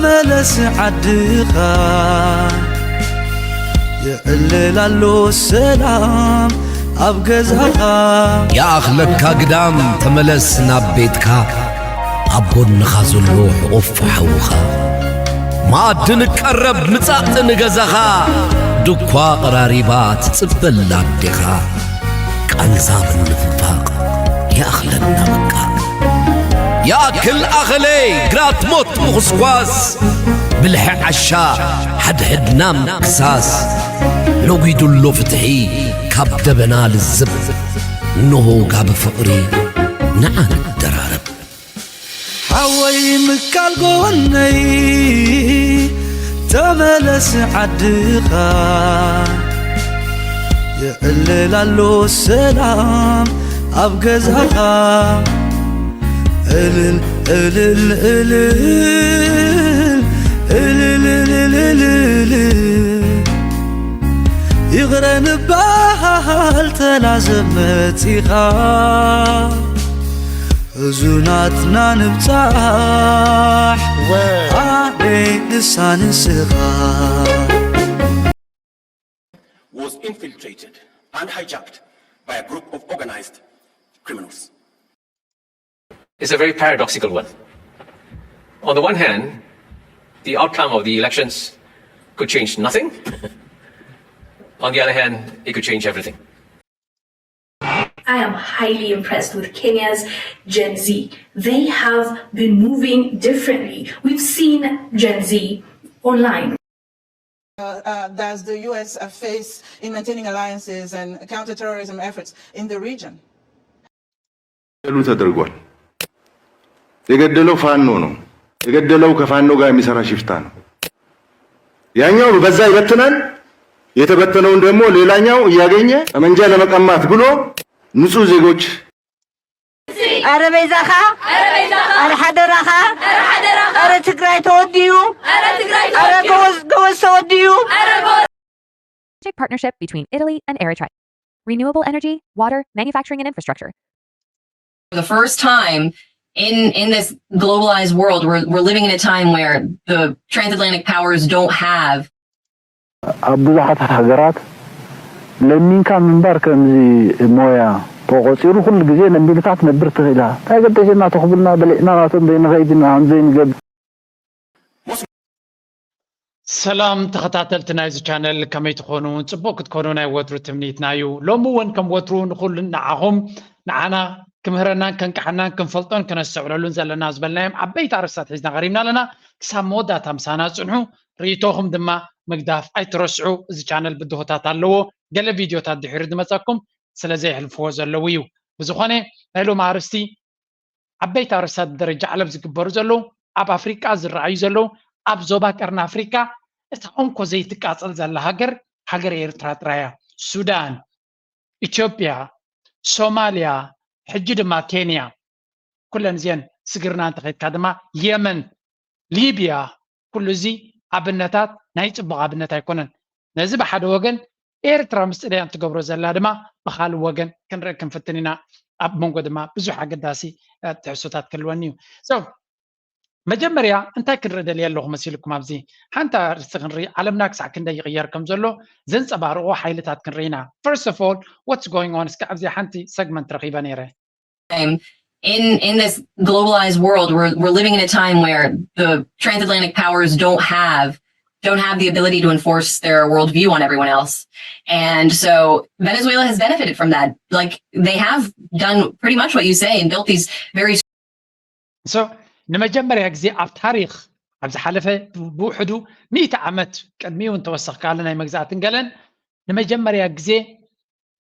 መለስ ዓድኻ የዕልል ኣሎ ሰላም ኣብ ገዛኻ። ይኣኽለካ ግዳም ተመለስ ናብ ቤትካ፣ ኣብ ጎንኻ ዘሎ ሕቑፍ ሓውኻ። መኣዲ ንቀረብ ምጻእ ንገዛኻ፣ ድኳ ቀራሪባ ትጽበላ ኣዴኻ። ቃንዛ ምንፍፋቕ ይኣኽለና በቃ። ይኣክል ኣኸለይ ግራት ሞት ምኹስኳስ፣ ብልሒ ዓሻ ሓድሕድና ምክሳስ። ነጒዱሎ ፍትሒ ካብ ደበና ልዝብ፣ እንሆ ጋቢ ፍቕሪ ንዓ ንደራረብ። ሓወይ ምካል ጎነይ ተመለስ ዓድኻ፣ የዕልል ኣሎ ሰላም ኣብ ገዛኻ። እልል እልል እልል እልል እልል እልል፣ ይቕረ ንበሃል ተናዘብ መጺኻ። ሕዙናትና ንብጻሕ ኣደይ ንሳ ንስኻ። Was infiltrated and hijacked by a group of organized criminals. It's a very paradoxical one. On the one hand, the outcome of the elections could change nothing. On the other hand, it could change everything. I am highly impressed with Kenya's Gen Z. They have been moving differently. We've seen Gen Z online. Uh, uh, does the U S uh, face in maintaining alliances and counterterrorism efforts in the region? ገደሉ ተደርጓል። የገደለው ፋኖ ነው። የገደለው ከፋኖ ጋር የሚሰራ ሽፍታ ነው። ያኛው በዛ ይበትናል፣ የተበተነውን ደግሞ ሌላኛው እያገኘ ጠመንጃ ለመቀማት ብሎ ንጹህ ዜጎች ኣረ በይዛኻ ኣረ ሓደራኻ ኣረ ትግራይ ተወዲኡ ኣረ ጎበዝ ተወዲኡ። Strategic partnership between Italy and Eritrea. Renewable energy, water, manufacturing and infrastructure. For the first time in in this globalized world, we're we're living in a time where the transatlantic powers don't have ኣብ ብዙሓት ሃገራት ለሚንካ ምንባር ከምዚ ሞያ ተቖጺሩ ኩሉ ግዜ ለሚንካ ክትነብር ትኽእል ኢኻ። እንታይ ገደሸና ተኽብልና በሊዕና ናቶም ዘይንኸይድ ኢና ከም ዘይንገብር። ሰላም ተኸታተልቲ ናይዚ ቻነል ከመይ ትኾኑ? ጽቡቕ ክትኮኑ ናይ ወትሩ ትምኒትና እዩ። ሎሚ እውን ከም ወትሩ ንኹሉ ንዓኹም ንዓና ክምህረናን ከንቅሓናን ክንፈልጦን ከነስተውዕለሉን ዘለና ዝበልናዮም ዓበይቲ ኣርእስታት ሒዝና ቀሪብና ኣለና። ክሳብ መወዳእታ ምሳና ጽንሑ። ርእይቶኹም ድማ ምግዳፍ ኣይትረስዑ። እዚ ቻነል ብድሆታት ኣለዎ። ገለ ቪድዮታት ድሒሩ ዝመጸኩም ስለ ዘየሕልፍዎ ዘለዉ እዩ። ብዝኾነ ናይ ሎም ኣርእስቲ ዓበይቲ ኣርእስታት ብደረጃ ዓለም ዝግበሩ ዘለዉ ኣብ ኣፍሪቃ ዝረኣዩ ዘለዉ ኣብ ዞባ ቀርኒ ኣፍሪቃ እታ እንኮ ዘይትቃጸል ዘላ ሃገር ሃገር ኤርትራ ጥራያ። ሱዳን፣ ኢትዮጵያ፣ ሶማልያ፣ ሕጂ ድማ ኬንያ። ኩለን እዚአን ስግርና እንተኸድካ ድማ የመን፣ ሊብያ፣ ኩሉ እዚ ኣብነታት ናይ ጽቡቕ ኣብነት ኣይኮነን። ነዚ ብሓደ ወገን ኤርትራ ምስ ጥልያን ትገብሮ ዘላ ድማ ብኻልእ ወገን ክንርኢ ክንፍትን ኢና። ኣብ መንጎ ድማ ብዙሕ ኣገዳሲ ትሕዝቶታት ክህልወኒ እዩ። So መጀመርያ እንታይ ክንርኢ ደልየ ኣለኹ መሲልኩም? ኣብዚ ሓንቲ ኣርእስቲ ክንርኢ፣ ዓለምና ክሳዕ ክንደይ ይቕየር ከም ዘሎ ዘንጸባርቑ ሓይልታት ክንርኢ ኢና። First of all, what's going on? እስኪ ኣብዚ ሓንቲ ሰግመንት ረኺበ ነይረ። In in this globalized world, we're we're living in a time where the transatlantic powers don't have don't have the ability to enforce their worldview on everyone else, and so Venezuela has benefited from that. Like they have done pretty much what you say and built these very So ንመጀመርያ ግዜ ኣብ ታሪኽ ኣብ ዝሓለፈ ብውሕዱ ሚእቲ ዓመት ቅድሚኡ እንተወሰኽካሉ ናይ መግዛእትን ገለን ንመጀመርያ ግዜ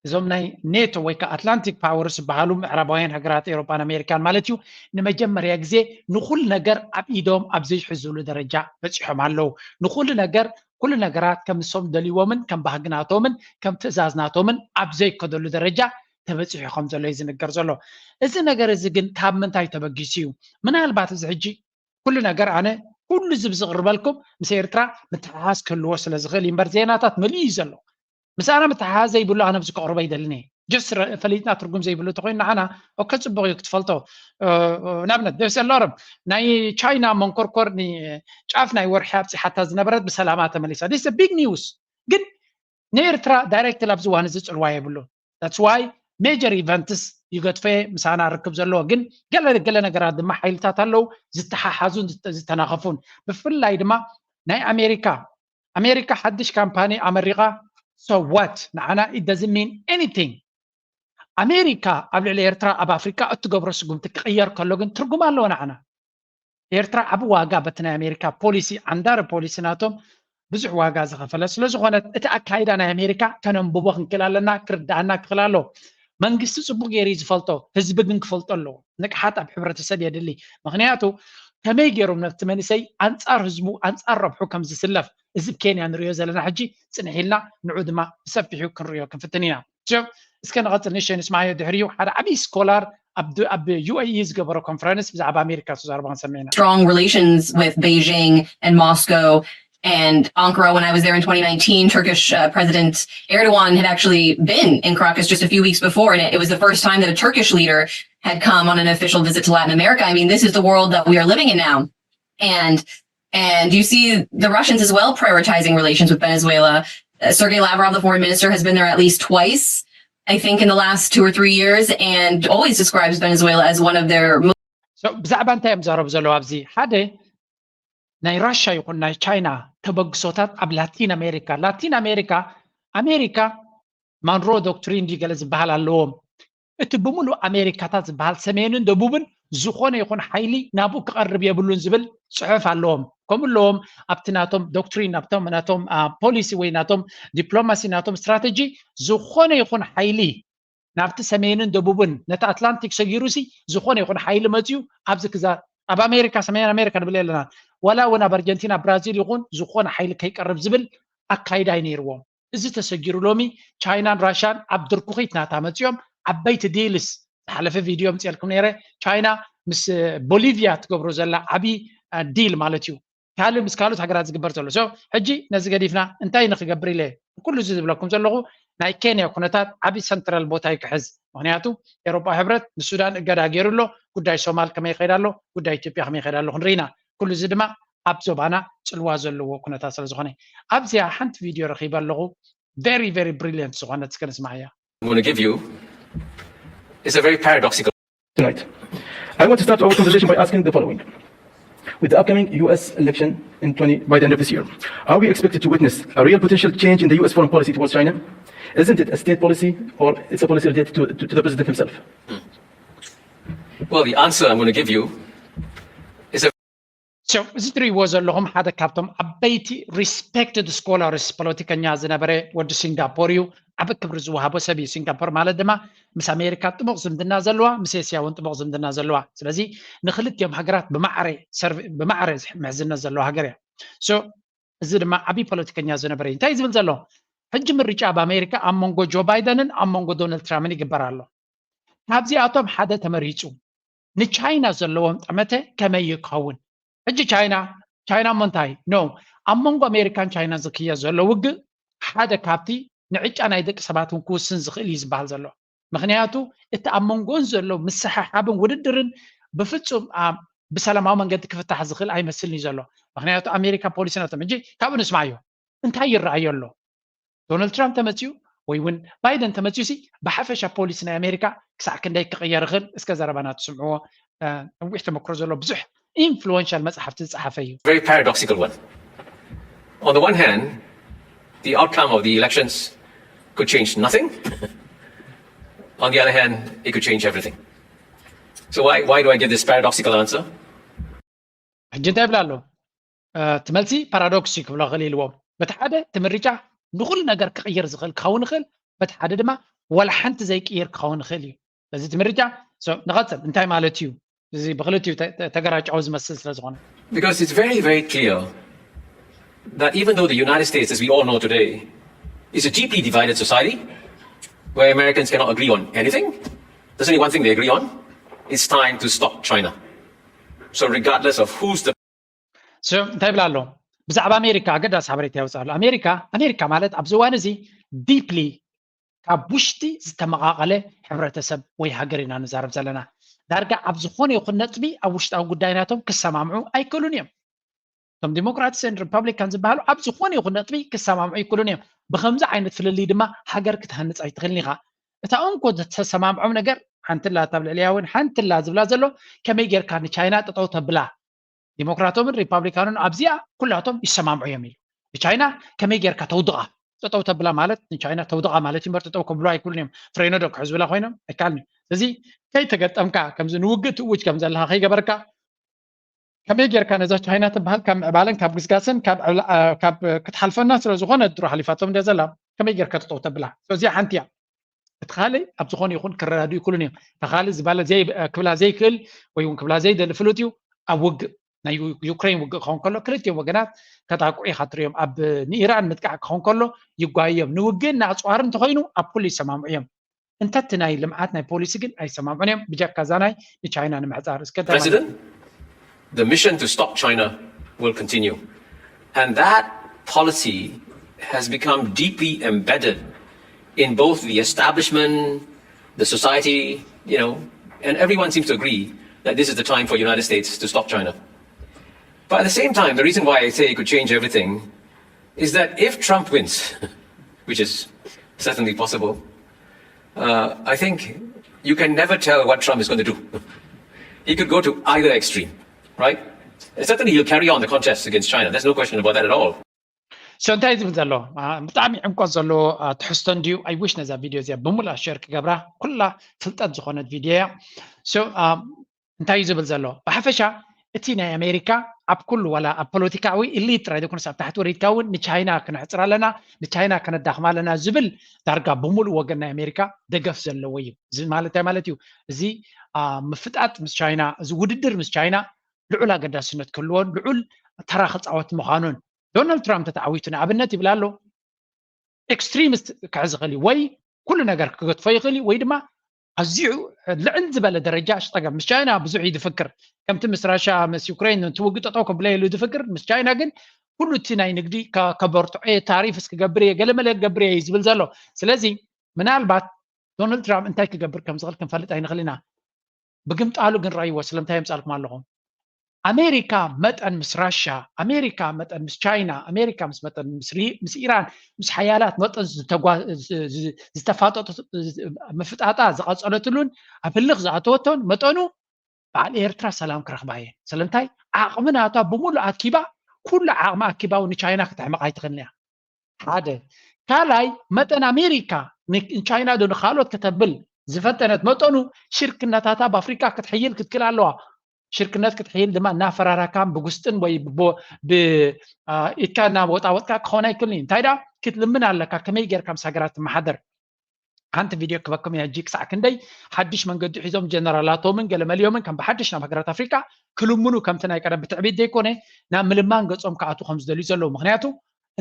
እዞም ናይ ኔቶ ወይ ከዓ ኣትላንቲክ ፓወርስ ዝበሃሉ ምዕራባውያን ሃገራት ኤሮፓን ኣሜሪካን ማለት እዩ ንመጀመርያ ግዜ ንኩሉ ነገር ኣብ ኢዶም ኣብ ዘይሕዝሉ ደረጃ በፂሖም ኣለዉ። ንኩሉ ነገር ኩሉ ነገራት ከም ንሶም ደልይዎምን ከም ባህግናቶምን ከም ትእዛዝናቶምን ኣብ ዘይከደሉ ደረጃ ተበፂሑ ከም ዘሎ እዩ ዝንገር ዘሎ። እዚ ነገር እዚ ግን ካብ ምንታይ ተበጊሱ እዩ? ምናልባት እዚ ሕጂ ኩሉ ነገር ኣነ ኩሉ እዚ ብዝቕርበልኩም ምስ ኤርትራ ምትሕሓዝ ክህልዎ ስለ ዝኽእል እዩ እምበር ዜናታት መሊኡ እዩ ዘሎ። ምስ ኣነ ምትሕሓዝ ዘይብሉ ኣነ ብዚ ከቕርቦ ኣይደልን እየ። ጀስት ፈሊጥና ትርጉም ዘይብሉ ተኮይኑ ንዓና ኦከ ጽቡቅ እዩ ክትፈልጦ። ንኣብነት ደስ ኣለርም ናይ ቻይና መንኮርኮር ጫፍ ናይ ወርሒ ኣብፅሓታ ዝነበረት ብሰላማ ተመሊሳ ስ ቢግ ኒውስ። ግን ንኤርትራ ዳይሬክት ኣብዚ ዋን እዚ ፅልዋ የብሉ። ስ ዋይ ሜጀር ኢቨንትስ ይገድፈ ምሳና ርክብ ዘለዎ ግን ገለ ገለ ነገራት ድማ ሓይልታት ኣለዉ ዝተሓሓዙን ዝተናኸፉን። ብፍላይ ድማ ናይ ኣሜሪካ ኣሜሪካ ሓድሽ ካምፓኒ ኣመሪቃ ሰዋት ንዓና it doesn't mean anything። ኣሜሪካ ኣብ ልዕሊ ኤርትራ ኣብ ኣፍሪካ እትገብሮ ስጉምቲ ክቅየር ከሎ ግን ትርጉም ኣለዎ ንዓና። ኤርትራ ዓብ ዋጋ በቲ ናይ ኣሜሪካ ፖሊሲ ዓንዳሪ ፖሊሲ ናቶም ብዙሕ ዋጋ ዝኸፈለ ስለዝኾነ እቲ ኣካይዳ ናይ ኣሜሪካ ከነንብቦ ክንክእል ኣለና። ክርዳኣና ክኽእል ኣለዎ። መንግስቲ ፅቡቅ ገይሩ እዩ ዝፈልጦ፣ ህዝቢ ግን ክፈልጦ ኣለዎ። ንቅሓት ኣብ ሕብረተሰብ የድሊ። ምክንያቱ ከመይ ገይሮም ነቲ መንእሰይ ኣንፃር ህዝቡ ኣንፃር ረብሑ ከም ዝስለፍ እዚ ብ ኬንያ ንሪኦ ዘለና ሕጂ ፅንሕ ኢልና ንዑ ድማ ብሰፊሑ ክንሪኦ ክንፍትን ኢና። እስከ ንቐፅል። ንሸ ንስማዮ ድሕሪኡ ሓደ ዓብዪ ስኮላር ኣብ ዩኤኢ ዝገበሮ ኮንፈረንስ ብዛዕባ ኣሜሪካ ተዛርባ ክንሰምዕ ኢና። Strong relations with Beijing and Moscow and Ankara. When I was there in twenty nineteen, Turkish uh, President Erdogan had actually been in Caracas just a few weeks before, and it, it was the first time that a Turkish leader had come on an official visit to Latin America. I mean, this is the world that we are living in now. And and you see the Russians as well prioritizing relations with Venezuela. Uh, Sergei Lavrov, the foreign minister, has been there at least twice, I think, in the last two or three years, and always describes Venezuela as one of their ብዛዕባ እንታይ እዮም ዘረቡ ዘለዉ ኣብዚ ሓደ ናይ ራሻ ይኹን ናይ ቻይና ተበግሶታት ኣብ ላቲን ኣሜሪካ ላቲን ኣሜሪካ ኣሜሪካ ማንሮ ዶክትሪን ድዩ ገለ ዝበሃል ኣለዎም። እቲ ብምሉእ ኣሜሪካታት ዝበሃል ሰሜንን ደቡብን ዝኾነ ይኹን ሓይሊ ናብኡ ክቐርብ የብሉን ዝብል ፅሑፍ ኣለዎም። ከምኡ ኣለዎም ኣብቲ ናቶም ዶክትሪን ናብቶም ናቶም ፖሊሲ ወይ ናቶም ዲፕሎማሲ ናቶም ስትራተጂ ዝኾነ ይኹን ሓይሊ ናብቲ ሰሜንን ደቡብን ነቲ ኣትላንቲክ ሰጊሩ ሲ ዝኾነ ይኹን ሓይሊ መፅዩ ኣብዚ ክዛ ኣብ ኣሜሪካ ሰሜን ኣሜሪካ ንብል ኣለና ዋላ እውን ኣብ ኣርጀንቲና ብራዚል ይኹን ዝኾነ ሓይሊ ከይቀርብ ዝብል ኣካይዳ እዩ ነይርዎም። እዚ ተሰጊሩ ሎሚ ቻይናን ራሽያን ኣብ ድርኩኺት ናታ መፅዮም ዓበይቲ ዲልስ ዝሓለፈ ቪድዮ ምፅልኩም ነይረ ቻይና ምስ ቦሊቪያ ትገብሮ ዘላ ዓብዪ ዲል ማለት እዩ። ካልእ ምስ ካልኦት ሃገራት ዝግበር ዘሎ ሕጂ ነዚ ገዲፍና እንታይ ንክገብር ኢለ ኩሉ እዚ ዝብለኩም ዘለኹ ናይ ኬንያ ኩነታት ዓብዪ ሰንትራል ቦታ ይክሕዝ። ምክንያቱ ኤሮጳ ሕብረት ንሱዳን እገዳ ገይሩ ኣሎ። ጉዳይ ሶማል ከመይ ይኸይድ ኣሎ፣ ጉዳይ ኢትዮጵያ ከመይ ይኸይድ ኣሎ ክንርኢ ኢና። ኩሉ እዚ ድማ ኣብ ዞባና ፅልዋ ዘለዎ ኩነታት ስለ ዝኾነ ኣብዚኣ ሓንቲ ቪድዮ ረኺበ ኣለኹ። Very very brilliant ዝኾነት እስከ ንስማዕያ። I'm going to give you is a very paradoxical tonight. I want to start our conversation by asking the following. With the upcoming U S election in twenty, by the end of this year, are we expected to witness a real potential change in the U S foreign policy towards China? Isn't it a state policy or it's a policy related to, to, to the president himself? Well, the answer I'm going to give you is a So እዚ ትርእይዎ ዘለኹም ሓደ ካብቶም ዓበይቲ respected scholars ፖለቲከኛ ዝነበረ ወዲ ሲንጋፖር እዩ። ዓቢ ክብሪ ዝወሃቦ ሰብ እዩ። ሲንጋፖር ማለት ድማ ምስ ኣሜሪካ ጥቡቕ ዝምድና ዘለዋ ምስ ኤስያ እውን ጥቡቕ ዝምድና ዘለዋ። ስለዚ ንክልቲኦም ሃገራት ብማዕረ ብማዕረ ምሕዝነት ዘለዋ ሃገር እያ። So እዚ ድማ ዓብዪ ፖለቲከኛ ዝነበረ እዩ። እንታይ ዝብል ዘሎ ሕጂ ምርጫ ኣብ ኣሜሪካ ኣብ መንጎ ጆ ባይደንን ኣብ መንጎ ዶናልድ ትራምፕን ይግበር ኣሎ። ካብዚኣቶም ሓደ ተመሪፁ ንቻይና ዘለዎም ጠመተ ከመይ ይኸውን? ሕጂ ቻይና ቻይና እሞ እንታይ ኖ ኣብ መንጎ ኣሜሪካን ቻይናን ዝክየድ ዘሎ ውግእ ሓደ ካብቲ ንዕጫ ናይ ደቂ ሰባት እውን ክውስን ዝኽእል እዩ ዝበሃል ዘሎ። ምኽንያቱ እቲ ኣብ መንጎን ዘሎ ምስሕሓብን ውድድርን ብፍፁም ብሰላማዊ መንገዲ ክፍታሕ ዝኽእል ኣይመስልን እዩ ዘሎ። ምኽንያቱ ኣሜሪካ ፖሊሲ ናቶም ሕጂ ካብኡ ንስማዮ እንታይ ይረኣዮ ኣሎ? ዶናልድ ትራምፕ ተመፅኡ ወይ እውን ባይደን ተመፅኡ ሲ ብሓፈሻ ፖሊሲ ናይ ኣሜሪካ ክሳዕ ክንደይ ክቕየር ይኽእል? እስከ ዘረባና ትስምዕዎ። ነዊሕ ተመክሮ ዘሎ ብዙሕ ኢንፍሉወንሻል መፅሓፍቲ ዝፀሓፈ እዩ። Very paradoxical one. On the one hand, the outcome of the elections could change nothing. On the other hand, it could change everything. So why, why do I give this paradoxical answer? ሕጂ እንታይ ይብል ኣሎ? እቲ መልሲ ፓራዶክስ እዩ ክብሎ ክእል ኢልዎም። በቲ ሓደ እቲ ምርጫ ንኩሉ ነገር ክቕይር ዝኽእል ክኸውን ይኽእል፣ በቲ ሓደ ድማ ዋላ ሓንቲ ዘይቅይር ክኸውን ይኽእል እዩ። በዚ እቲ ምርጫ ንቐፅል እንታይ ማለት እዩ? እዚ ብክልቲኡ ተገራጫዊ ዝመስል ስለ ዝኾነ Because it's very, very clear that even though the United States, as we all know today, is a deeply divided society where Americans cannot agree on anything, there's only one thing they agree on. It's time to stop China. So regardless of who's the እንታይ ይብል ኣሎ? ብዛዕባ ኣሜሪካ ኣገዳሲ ሓበሬታ የውፅእ ኣሎ። ኣሜሪካ ኣሜሪካ ማለት ኣብዚ እዋን እዚ ዲፕሊ ካብ ውሽጢ ዝተመቓቐለ ሕብረተሰብ ወይ ሃገር ኢና ንዛረብ ዘለና። ዳርጋ ኣብ ዝኾነ ይኹን ነጥቢ ኣብ ውሽጣዊ ጉዳይ ናቶም ክሰማምዑ ኣይክእሉን እዮም። እቶም ዲሞክራትስን ሪፐብሊካን ዝበሃሉ ኣብ ዝኾነ ይኹን ነጥቢ ክሰማምዑ ኣይክእሉን እዮም። ብኸምዚ ዓይነት ፍልልይ ድማ ሃገር ክትሃንፅ ኣይትኽእልን ኢኻ። እታ እንኮ ዝተሰማምዖም ነገር ሓንትላ እታ ኣብ ልዕሊያ እውን ሓንትላ ዝብላ ዘሎ ከመይ ጌርካ ንቻይና ጠጠው ተብላ። ዲሞክራቶምን ሪፓብሊካኑን ኣብዚኣ ኩላቶም ይሰማምዑ እዮም ኢሉ። ንቻይና ከመይ ጌርካ ተውድቓ? ጠጠው ተብላ ማለት ንቻይና ተውድቓ ማለት እዩ እምበር ጠጠው ከብሉ ኣይክእሉን እዮም። ፍሬኖ ዶ ክሕዝብላ ኮይኖም ኣይከኣልን እዩ። ስለዚ ከይተገጠምካ ከምዚ ንውግእ ትእውጅ ከም ዘለኻ ከይገበርካ ከመይ ጌርካ ነዛ ቻይና ትበሃል ካብ ምዕባለን ካብ ግስጋስን ካብ ዕብላ- አ፣ ካብ ክትሓልፈና ስለ ዝኾነ ድሮ ሓሊፋቶም እንድያ ዘላ ከመይ ጌርካ ጠጠው ተብላ? እዚኣ ሓንቲ እያ። እቲ ካልእ ኣብ ዝኾነ ይኹን ክረዳዱ ይክእሉን እዮም። እቲ ካልእ ዝበለ ዘይ- ክብላ ዘይክእል ወይ እውን ክብላ ዘይደሊ ፍሉጥ እዩ። ኣብ ውግእ ናይ ዩ- ዩክሬን ውግእ ክኸውን ከሎ ክልቲኦም ወገናት ከጣቅዑ ኢኻ ትሪኦም። ኣብ ንኢራን ምጥቃዕ ክኸውን ከሎ ይጓዮም። ንውግእን ንኣፅዋርን እንተኾይኑ ኣብ ኩሉ ይሰማምዑ እዮም። እንተ እቲ ናይ ልምዓት ናይ ፖሊሲ ግን ኣይሰማምዑን እዮም። ብጀካ እዛ ናይ ንቻይና ንምሕፃር እስከ እንታይ ማለት President, the mission to stop China will continue. And that policy has become deeply embedded in both the establishment, the society, you know, and everyone seems to agree that this is the time for the United States to stop China. But at the same time, the reason why I say it could change everything is that if Trump wins, which is certainly possible, uh, I think you can never tell what Trump is going to do. He could go to either extreme, right? Certainly, he'll carry on the contest against China. There's no question about that at all. So እንታይ ዝብል ዘሎ ብጣዕሚ ዕምቆት ዘለዎ ትሕዝቶ እንድዩ። I wish ነዛ ቪድዮ እዚኣ ብሙሉኣ ሸር ክገብራ። ኩላ ፍልጠት ዝኾነት ቪድዮ እያ። So እንታይ እዩ ዝብል ዘሎ? ብሓፈሻ እቲ ናይ ኣሜሪካ ኣብ ኩሉ ዋላ ኣብ ፖለቲካዊ ኢሊት ጥራይ ዘይኮነስ ኣብ ታሕቲ ወሪድካ እውን ንቻይና ክነሕፅር ኣለና፣ ንቻይና ከነዳኽማ ኣለና ዝብል ዳርጋ ብምሉእ ወገን ናይ ኣሜሪካ ደገፍ ዘለዎ እዩ። እዚ ማለት እንታይ ማለት እዩ? እዚ ምፍጣጥ ምስ ቻይና፣ እዚ ውድድር ምስ ቻይና ልዑል ኣገዳስነት ክህልዎን ልዑል ተራ ክፃወት ምዃኑን። ዶናልድ ትራምፕ ተተዓዊቱ ንኣብነት ይብል ኣሎ፣ ኤክስትሪሚስት ክሕዝ ይኽእል እዩ ወይ ኩሉ ነገር ክገድፎ ይኽእል እዩ ወይ ድማ ኣዝዩ ልዕል ዝበለ ደረጃ ሽጠገም ምስ ቻይና ብዙሕ እዩ ዝፍክር። ከምቲ ምስ ራሻ ምስ ዩክሬን እቲ ውግእ ጠጠው ከብለ ኢሉ ዝፍክር፣ ምስ ቻይና ግን ኩሉ እቲ ናይ ንግዲ ከበርትዖ እየ፣ ታሪፍ እስክገብር እየ፣ ገለመለ ክገብር እየ እዩ ዝብል ዘሎ። ስለዚ ምናልባት ዶናልድ ትራምፕ እንታይ ክገብር ከም ዝኽእል ክንፈልጥ ኣይንኽእል ኢና። ብግምጣሉ ግን ረኣይዎ። ስለምንታይ የምፃልኩም ኣለኹ? ኣሜሪካ መጠን ምስ ራሻ፣ ኣሜሪካ መጠን ምስ ቻይና፣ ኣሜሪካ ምስ መጠን ምስ ሪ- ምስ ኢራን ምስ ሓያላት መጠን ዝተጓ- ዝ- ዝ- ዝተፋጠጡ ምፍጣጣ ዝቐፀለትሉን ኣብ ህልኽ ዝኣተወቶን መጠኑ በዓል ኤርትራ ሰላም ክረኽባ እየ። ስለምንታይ ዓቕሚ ናታ ብምሉእ ኣኪባ ኩሉ ዓቕሚ ኣኪባ እውን ንቻይና ክተሕምቕ ኣይትኽእልን እያ። ሓደ ካልኣይ መጠን ኣሜሪካ ንቻይና ዶ ንካልኦት ከተብል ዝፈተነት መጠኑ ሽርክነታታ ብኣፍሪካ ክትሕይል ክትክእል ኣለዋ። ሽርክነት ክትሕይል ድማ እናፈራራካን ብጉስጥን ወይ ብኢድካ እናወጣወጥካ ክኸውን ኣይክእልን እዩ። እንታይ ደኣ ክትልምን ኣለካ ከመይ ጌርካ ምስ ሃገራት ትመሓደር። ሓንቲ ቪድዮ ክበኩም እያ ሕጂ ክሳዕ ክንደይ ሓድሽ መንገዲ ሒዞም ጀነራላቶምን ገለመሊኦምን ከም ብሓድሽ ናብ ሃገራት ኣፍሪካ ክልምኑ ከምቲ ናይ ቀደም ብትዕቢት ዘይኮነ ናብ ምልማን ገፆም ክኣትዉ ከም ዝደልዩ ዘለዉ። ምክንያቱ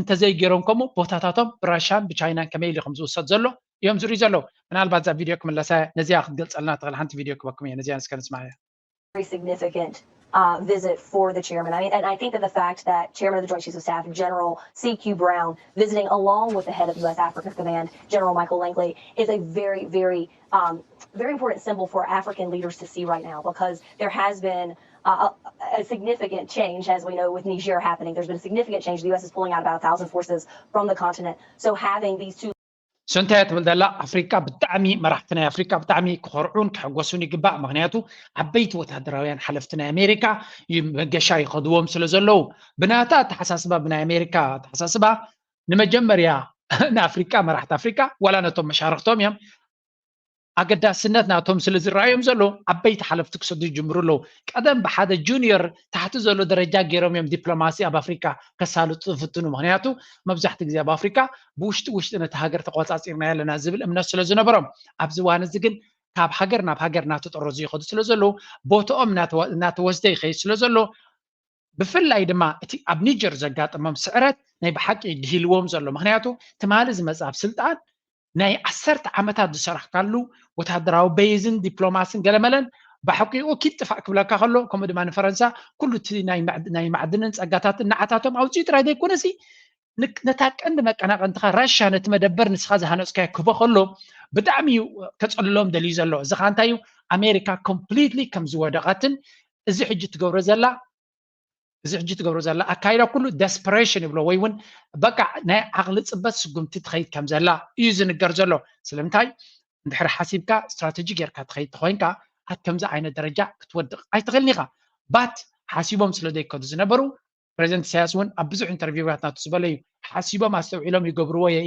እንተዘይገይሮም ከምኡ ቦታታቶም ብራሻን ብቻይናን ከመይ ኢሉ ከም ዝውሰድ ዘሎ እዮም ዝርእዩ ዘለዉ። ምናልባት እዛ ቪድዮ ክምለሳ ነዚኣ ክትገልፀልና ትኽእል ሓንቲ ቪድዮ ክበኩም እየ ነዚኣ እስከ ንስማዕ እያ። Very significant uh, visit for the chairman. I mean, and I think that the fact that Chairman of the Joint Chiefs of Staff, General C Q Brown, visiting along with the head of U S Africa Command, General Michael Langley, is a very, very, um, very important symbol for African leaders to see right now because there has been uh, a, a significant change, as we know, with Niger happening. There's been a significant change. The U S is pulling out about a thousand forces from the continent. So having these two So እንታይ እያ ትብል ዘላ? ኣፍሪካ ብጣዕሚ መራሕቲ ናይ ኣፍሪካ ብጣዕሚ ክኾርዑን ክሕጎሱን ይግባእ። ምክንያቱ ዓበይቲ ወታደራውያን ሓለፍቲ ናይ ኣሜሪካ መገሻ ይኸድዎም ስለ ዘለዉ ብናታ ኣተሓሳስባ ብናይ ኣሜሪካ ኣተሓሳስባ ንመጀመርያ ንኣፍሪካ መራሕቲ ኣፍሪካ ዋላ ነቶም መሻርክቶም እዮም ኣገዳስነት ናቶም ስለ ዝረኣዮም ዘሎ ዓበይቲ ሓለፍቲ ክሰዱ ይጅምሩ ኣለዉ። ቀደም ብሓደ ጁኒየር ታሕቲ ዘሎ ደረጃ ገይሮም እዮም ዲፕሎማሲ ኣብ ኣፍሪካ ከሳልጡ ዝፍትኑ። ምክንያቱ መብዛሕቲ ግዜ ኣብ ኣፍሪካ ብውሽጢ ውሽጢ ነቲ ሃገር ተቆፃፂርና ኣለና ዝብል እምነት ስለ ዝነበሮም ኣብዚ ዋን እዚ ግን ካብ ሃገር ናብ ሃገር እናተጠረዙ ይኸዱ ስለ ዘለዉ ቦትኦም እናተወስደ ይኸይድ ስለ ዘሎ ብፍላይ ድማ እቲ ኣብ ኒጀር ዘጋጠሞም ስዕረት ናይ ብሓቂ ድሂልዎም ዘሎ። ምክንያቱ ትማሊ ዝመፅእ ኣብ ስልጣን ናይ ዓሰርተ ዓመታት ዝሰራሕካሉ ወታደራዊ በይዝን ዲፕሎማስን ገለመለን ብሓቂኡ ኪድ ጥፋእ ክብለካ ከሎ ከምኡ ድማ ንፈረንሳ ኩሉ እቲ ናይ ማዕድንን ፀጋታትን ንዓታቶም ኣውፅኡ ጥራይ ዘይኮነሲ ነታ ቀንዲ መቀናቀንትኻ ራሻ ነቲ መደበር ንስኻ ዝሃነፅካዮ ክህቦ ከሎ ብጣዕሚ እዩ ከፀልሎም ደልዩ ዘሎ። እዚ ከዓ እንታይ እዩ? ኣሜሪካ ኮምፕሊትሊ ከም ዝወደቐትን እዚ ሕጂ ትገብሮ ዘላ እዚ ሕጂ ትገብሮ ዘላ ኣካይዳ ኩሉ ደስፐሬሽን ይብሎ ወይ እውን በቃ ናይ ዓቕሊ ፅበት ስጉምቲ ትኸይድ ከም ዘላ እዩ ዝንገር ዘሎ። ስለምንታይ እንድሕር ሓሲብካ ስትራተጂ ጌርካ ትኸይድ ተኮይንካ ኣብ ከምዚ ዓይነት ደረጃ ክትወድቕ ኣይትኽእልን ኢኻ። ባት ሓሲቦም ስለ ዘይከዱ ዝነበሩ ፕሬዚደንት ኢሳያስ እውን ኣብ ብዙሕ ኢንተርቪዋት ናቱ ዝበለ እዩ ሓሲቦም ኣስተውዒሎም ይገብርዎ እየ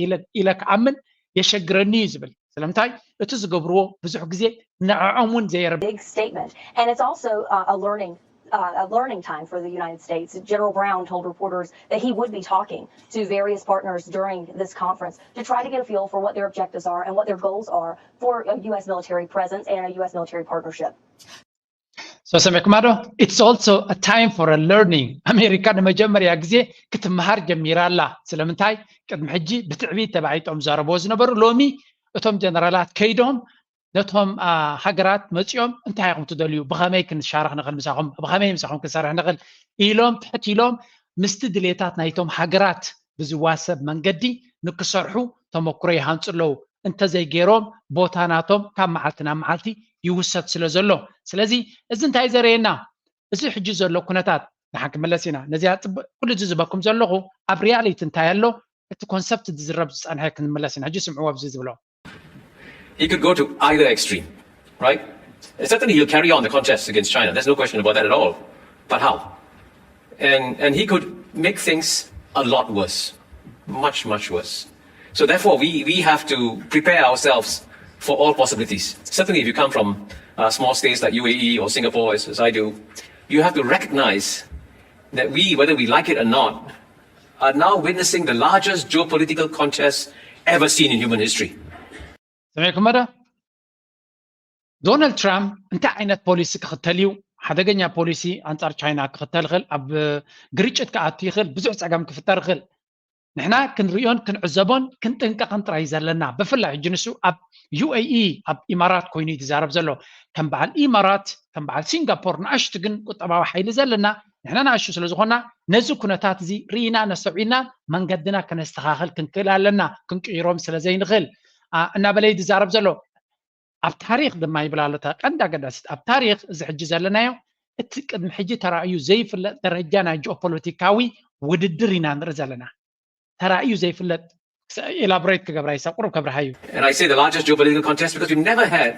ኢለ ክኣምን የሸግረኒ እዩ ዝብል። ስለምንታይ እቲ ዝገብርዎ ብዙሕ ግዜ ንዕዖም እውን ዘየረብ big statement. And it's also uh, a learning uh, a learning time for the United States. General Brown told reporters that he would be talking to various partners during this conference to try to get a feel for what their objectives are and what their goals are for a U S military presence and a U S military partnership. So ሰሚዕኩማ ዶ? It's also a time for a learning. ኣሜሪካ ንመጀመርያ ግዜ ክትመሃር ጀሚራ ኣላ። ስለምንታይ ቅድሚ ሕጂ ብትዕቢት ተባዒጦም ዝዛረብዎ ዝነበሩ ሎሚ እቶም ጀነራላት ከይዶም ነቶም ሃገራት መፂኦም እንታይ ኢኹም ትደልዩ፣ ብኸመይ ክንሻረኽ ንኽእል ምሳኹም፣ ብኸመይ ምሳኹም ክንሰርሕ ንኽእል ኢሎም ትሕት ኢሎም ምስቲ ድሌታት ናይቶም ሃገራት ብዝዋሰብ መንገዲ ንክሰርሑ ተመክሮ ይሃንፁ ኣለዉ። እንተዘይገይሮም ቦታ ናቶም ካብ መዓልቲ ናብ መዓልቲ ይውሰድ ስለ ዘሎ። ስለዚ እዚ እንታይ ዘርእየና? እዚ ሕጂ ዘሎ ኩነታት ንሓን ክመለስ ኢና። ነዚኣ ኩሉ እዚ ዝበኩም ዘለኹ ኣብ ሪያሊቲ እንታይ ኣሎ እቲ ኮንሰፕት ዝዝረብ ዝፀንሐ ክንመለስ ኢና። ሕጂ ስምዕዎ ኣብዚ ዝብሎ He could go to either extreme, right? Certainly, he'll carry on the contest against China. There's no question about that at all. But how? And, and he could make things a lot worse, much, much worse. So, therefore, we, we have to prepare ourselves for all possibilities. Certainly, if you come from uh, small states like U A E or Singapore, as, as I do, you have to recognize that we, whether we like it or not, are now witnessing the largest geopolitical contest ever seen in human history. ሰሚዕኩሞ ዶ? ዶናልድ ትራምፕ እንታይ ዓይነት ፖሊሲ ክኽተል እዩ? ሓደገኛ ፖሊሲ ኣንጻር ቻይና ክኽተል ይኽእል፣ ኣብ ግርጭት ክኣቱ ይኽእል፣ ብዙሕ ጸገም ክፍጠር ይኽእል። ንሕና ክንርእዮን ክንዕዘቦን ክንጥንቀቕን ጥራይ ዘለና። ብፍላይ ሕጂ ንሱ ኣብ ዩ ኤ ኢ ኣብ ኢማራት ኮይኑ እዩ ዝዛረብ ዘሎ። ከም በዓል ኢማራት ከም በዓል ሲንጋፖር ንኣሽቱ ግን ቁጠባዊ ሓይሊ ዘለና ንሕና ንኣሽቱ ስለ ዝኾና ነዚ ኩነታት እዚ ርኢና ነስተውዒልና መንገድና ከነስተኻኽል ክንክእል ኣለና ክንቅይሮም ስለ ዘይንኽእል እናበለ እዩ ዝዛረብ ዘሎ። ኣብ ታሪክ ድማ ይብል ኣሎ እታ ቀንዲ ኣገዳሲት ኣብ ታሪክ እዚ ሕጂ ዘለናዮ እቲ ቅድሚ ሕጂ ተራእዩ ዘይፍለጥ ደረጃ ናይ ጂኦፖለቲካዊ ውድድር ኢና ንርኢ ዘለና። ተራእዩ ዘይፍለጥ ኤላቦሬት ክገብራ ይሳ ቁሩብ ከብርሃዩ And I say the largest geopolitical contest because we've never had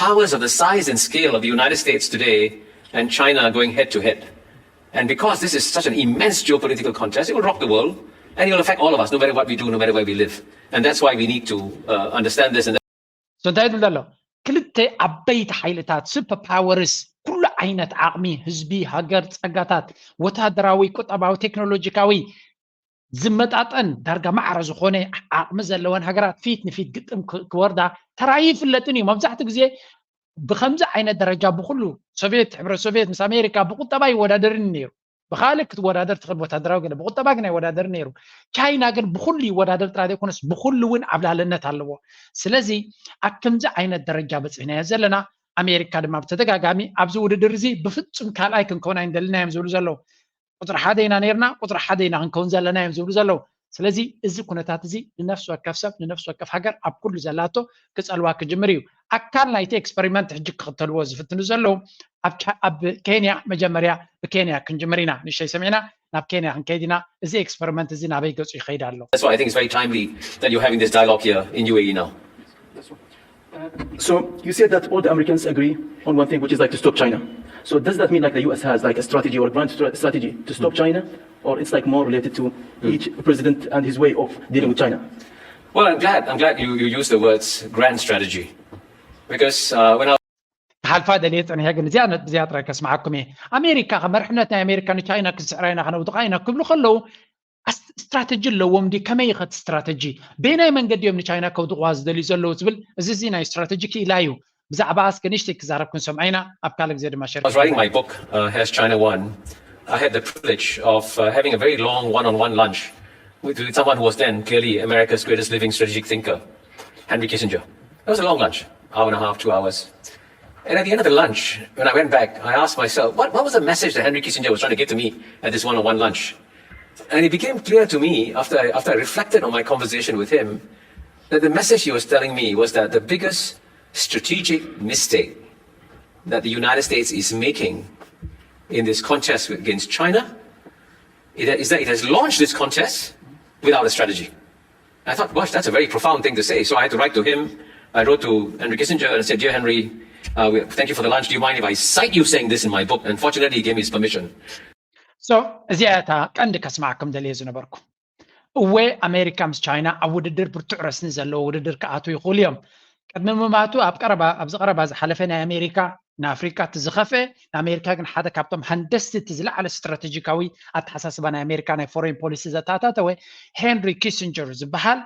powers of the size and scale of the United States today and China going head to head. And because this is such an immense geopolitical contest, it will rock the world and it will affect all of us, no matter what we do, no matter where we live. And that's why we need to uh, understand this. And so እንታይ ይብል ዘሎ ክልተ ዓበይቲ ሓይልታት ሱፐር ፓወርስ ኩሉ ዓይነት ዓቕሚ ህዝቢ ሃገር ጸጋታት ወታደራዊ ቁጠባዊ ቴክኖሎጂካዊ ዝመጣጠን ዳርጋ ማዕረ ዝኾነ ዓቕሚ ዘለወን ሃገራት ፊት ንፊት ግጥም ክወርዳ ተራእዩ ይፍለጥን እዩ። መብዛሕትኡ ግዜ ብከምዚ ዓይነት ደረጃ ብኩሉ ሶቪየት ሕብረት ሶቪየት ምስ ኣሜሪካ ብቁጠባ ይወዳደርን ነይሩ። ብካልእ ክትወዳደር ትኽእል ወታደራዊ ገለ ብቁጠባ ግን ኣይወዳደርን ነይሩ። ቻይና ግን ብኩሉ ይወዳደር ጥራይ ዘይኮነስ ብኩሉ እውን ዓብላልነት ኣለዎ። ስለዚ ኣብ ከምዚ ዓይነት ደረጃ በፂሕናዮ ዘለና ኣሜሪካ ድማ ብተደጋጋሚ ኣብዚ ውድድር እዚ ብፍፁም ካልኣይ ክንከውን ኣይንደልን ኢና እዮም ዝብሉ ዘለዉ። ቁፅሪ ሓደ ኢና ነይርና፣ ቁፅሪ ሓደ ኢና ክንከውን ዘለና እዮም ዝብሉ ዘለዉ። ስለዚ እዚ ኩነታት እዚ ንነፍሲ ወከፍ ሰብ ንነፍሲ ወከፍ ሃገር ኣብ ኩሉ ዘላቶ ክፀልዋ ክጅምር እዩ። ኣካል ናይቲ ኤክስፐሪመንት ሕጂ ክኽተልዎ ዝፍትኑ ዘለዉ ኣብ ኬንያ መጀመርያ ብኬንያ ክንጅምር ኢና። ንእሽተይ ሰሚዕና ናብ ኬንያ ክንከይድ ኢና። እዚ ኤክስፐሪመንት እዚ ናበይ ገፁ ይኸይድ ኣሎ? That's why I think it's very timely that you're having this dialogue here in U A E now. So you said that all the Americans agree on one thing, which is like to stop China. So does that mean like the U S has like a strategy or a grand stra- strategy to stop China, or it's like more related to each president and his way of dealing with China? Well, I'm glad. I'm glad you, you used the words grand strategy. Because uh, when I ክሓልፋ ደልየ ፀኒሐ ግን እዚኣ ነጥቢ እዚኣ ጥራይ ከስምዓኩም እየ። ኣሜሪካ መርሕነት ናይ ኣሜሪካ ንቻይና ክንስዕራ ኢና ከነውድቓ ኢና ክብሉ ከለዉ ስትራተጂ ኣለዎም ድዩ? ከመይ ይኸት ስትራተጂ በየናይ መንገዲ እዮም ንቻይና ከውድቕዋ ዝደልዩ ዘለዉ ዝብል እዚ እዚ ናይ ስትራተጂ ክኢላ እዩ። ብዛዕባ ኣስ ከንሽተይ ክዛረብ ክንሰምዖ ኢና። ኣብ ካልእ ግዜ ድማ ሸር I was writing my book, uh, Has China Won? I had the privilege of uh, having a very long one-on-one lunch with, with someone who was then clearly America's greatest living strategic thinker, Henry Kissinger. It was a long lunch, hour and a half, two hours. And at the end of the lunch, when I went back, I asked myself, what, what was the message that Henry Kissinger was trying to give to me at this one-on-one lunch? And it became clear to me after I, after I reflected on my conversation with him that the message he was telling me was that the biggest strategic mistake that the United States is making in this contest against China is that, is that it has launched this contest without a strategy. I thought, gosh, that's a very profound thing to say. So I had to write to him. I wrote to Henry Kissinger and said, "Dear Henry, uh, we, thank you for the lunch. Do you mind if I cite you saying this in my book?" And fortunately, he gave me his permission. So እዚኣ እታ ቀንዲ ከስማዓኩም ደልየ ዝነበርኩ። እወ፣ ኣሜሪካ ምስ ቻይና ኣብ ውድድር ብርቱዕ ረስኒ ዘለዎ ውድድር ክኣትዉ ይኽእሉ እዮም። ቅድሚ ምማቱ ኣብ ቀረባ ኣብዚ ቀረባ ዝሓለፈ ናይ ኣሜሪካ ንኣፍሪካ እቲ ዝኸፍአ፣ ንኣሜሪካ ግን ሓደ ካብቶም ሃንደስቲ እቲ ዝለዓለ ስትራቴጂካዊ ኣተሓሳስባ ናይ ኣሜሪካ ናይ ፎሬን ፖሊሲ ዘተኣታተወ ሄንሪ ኪሲንጀር ዝበሃል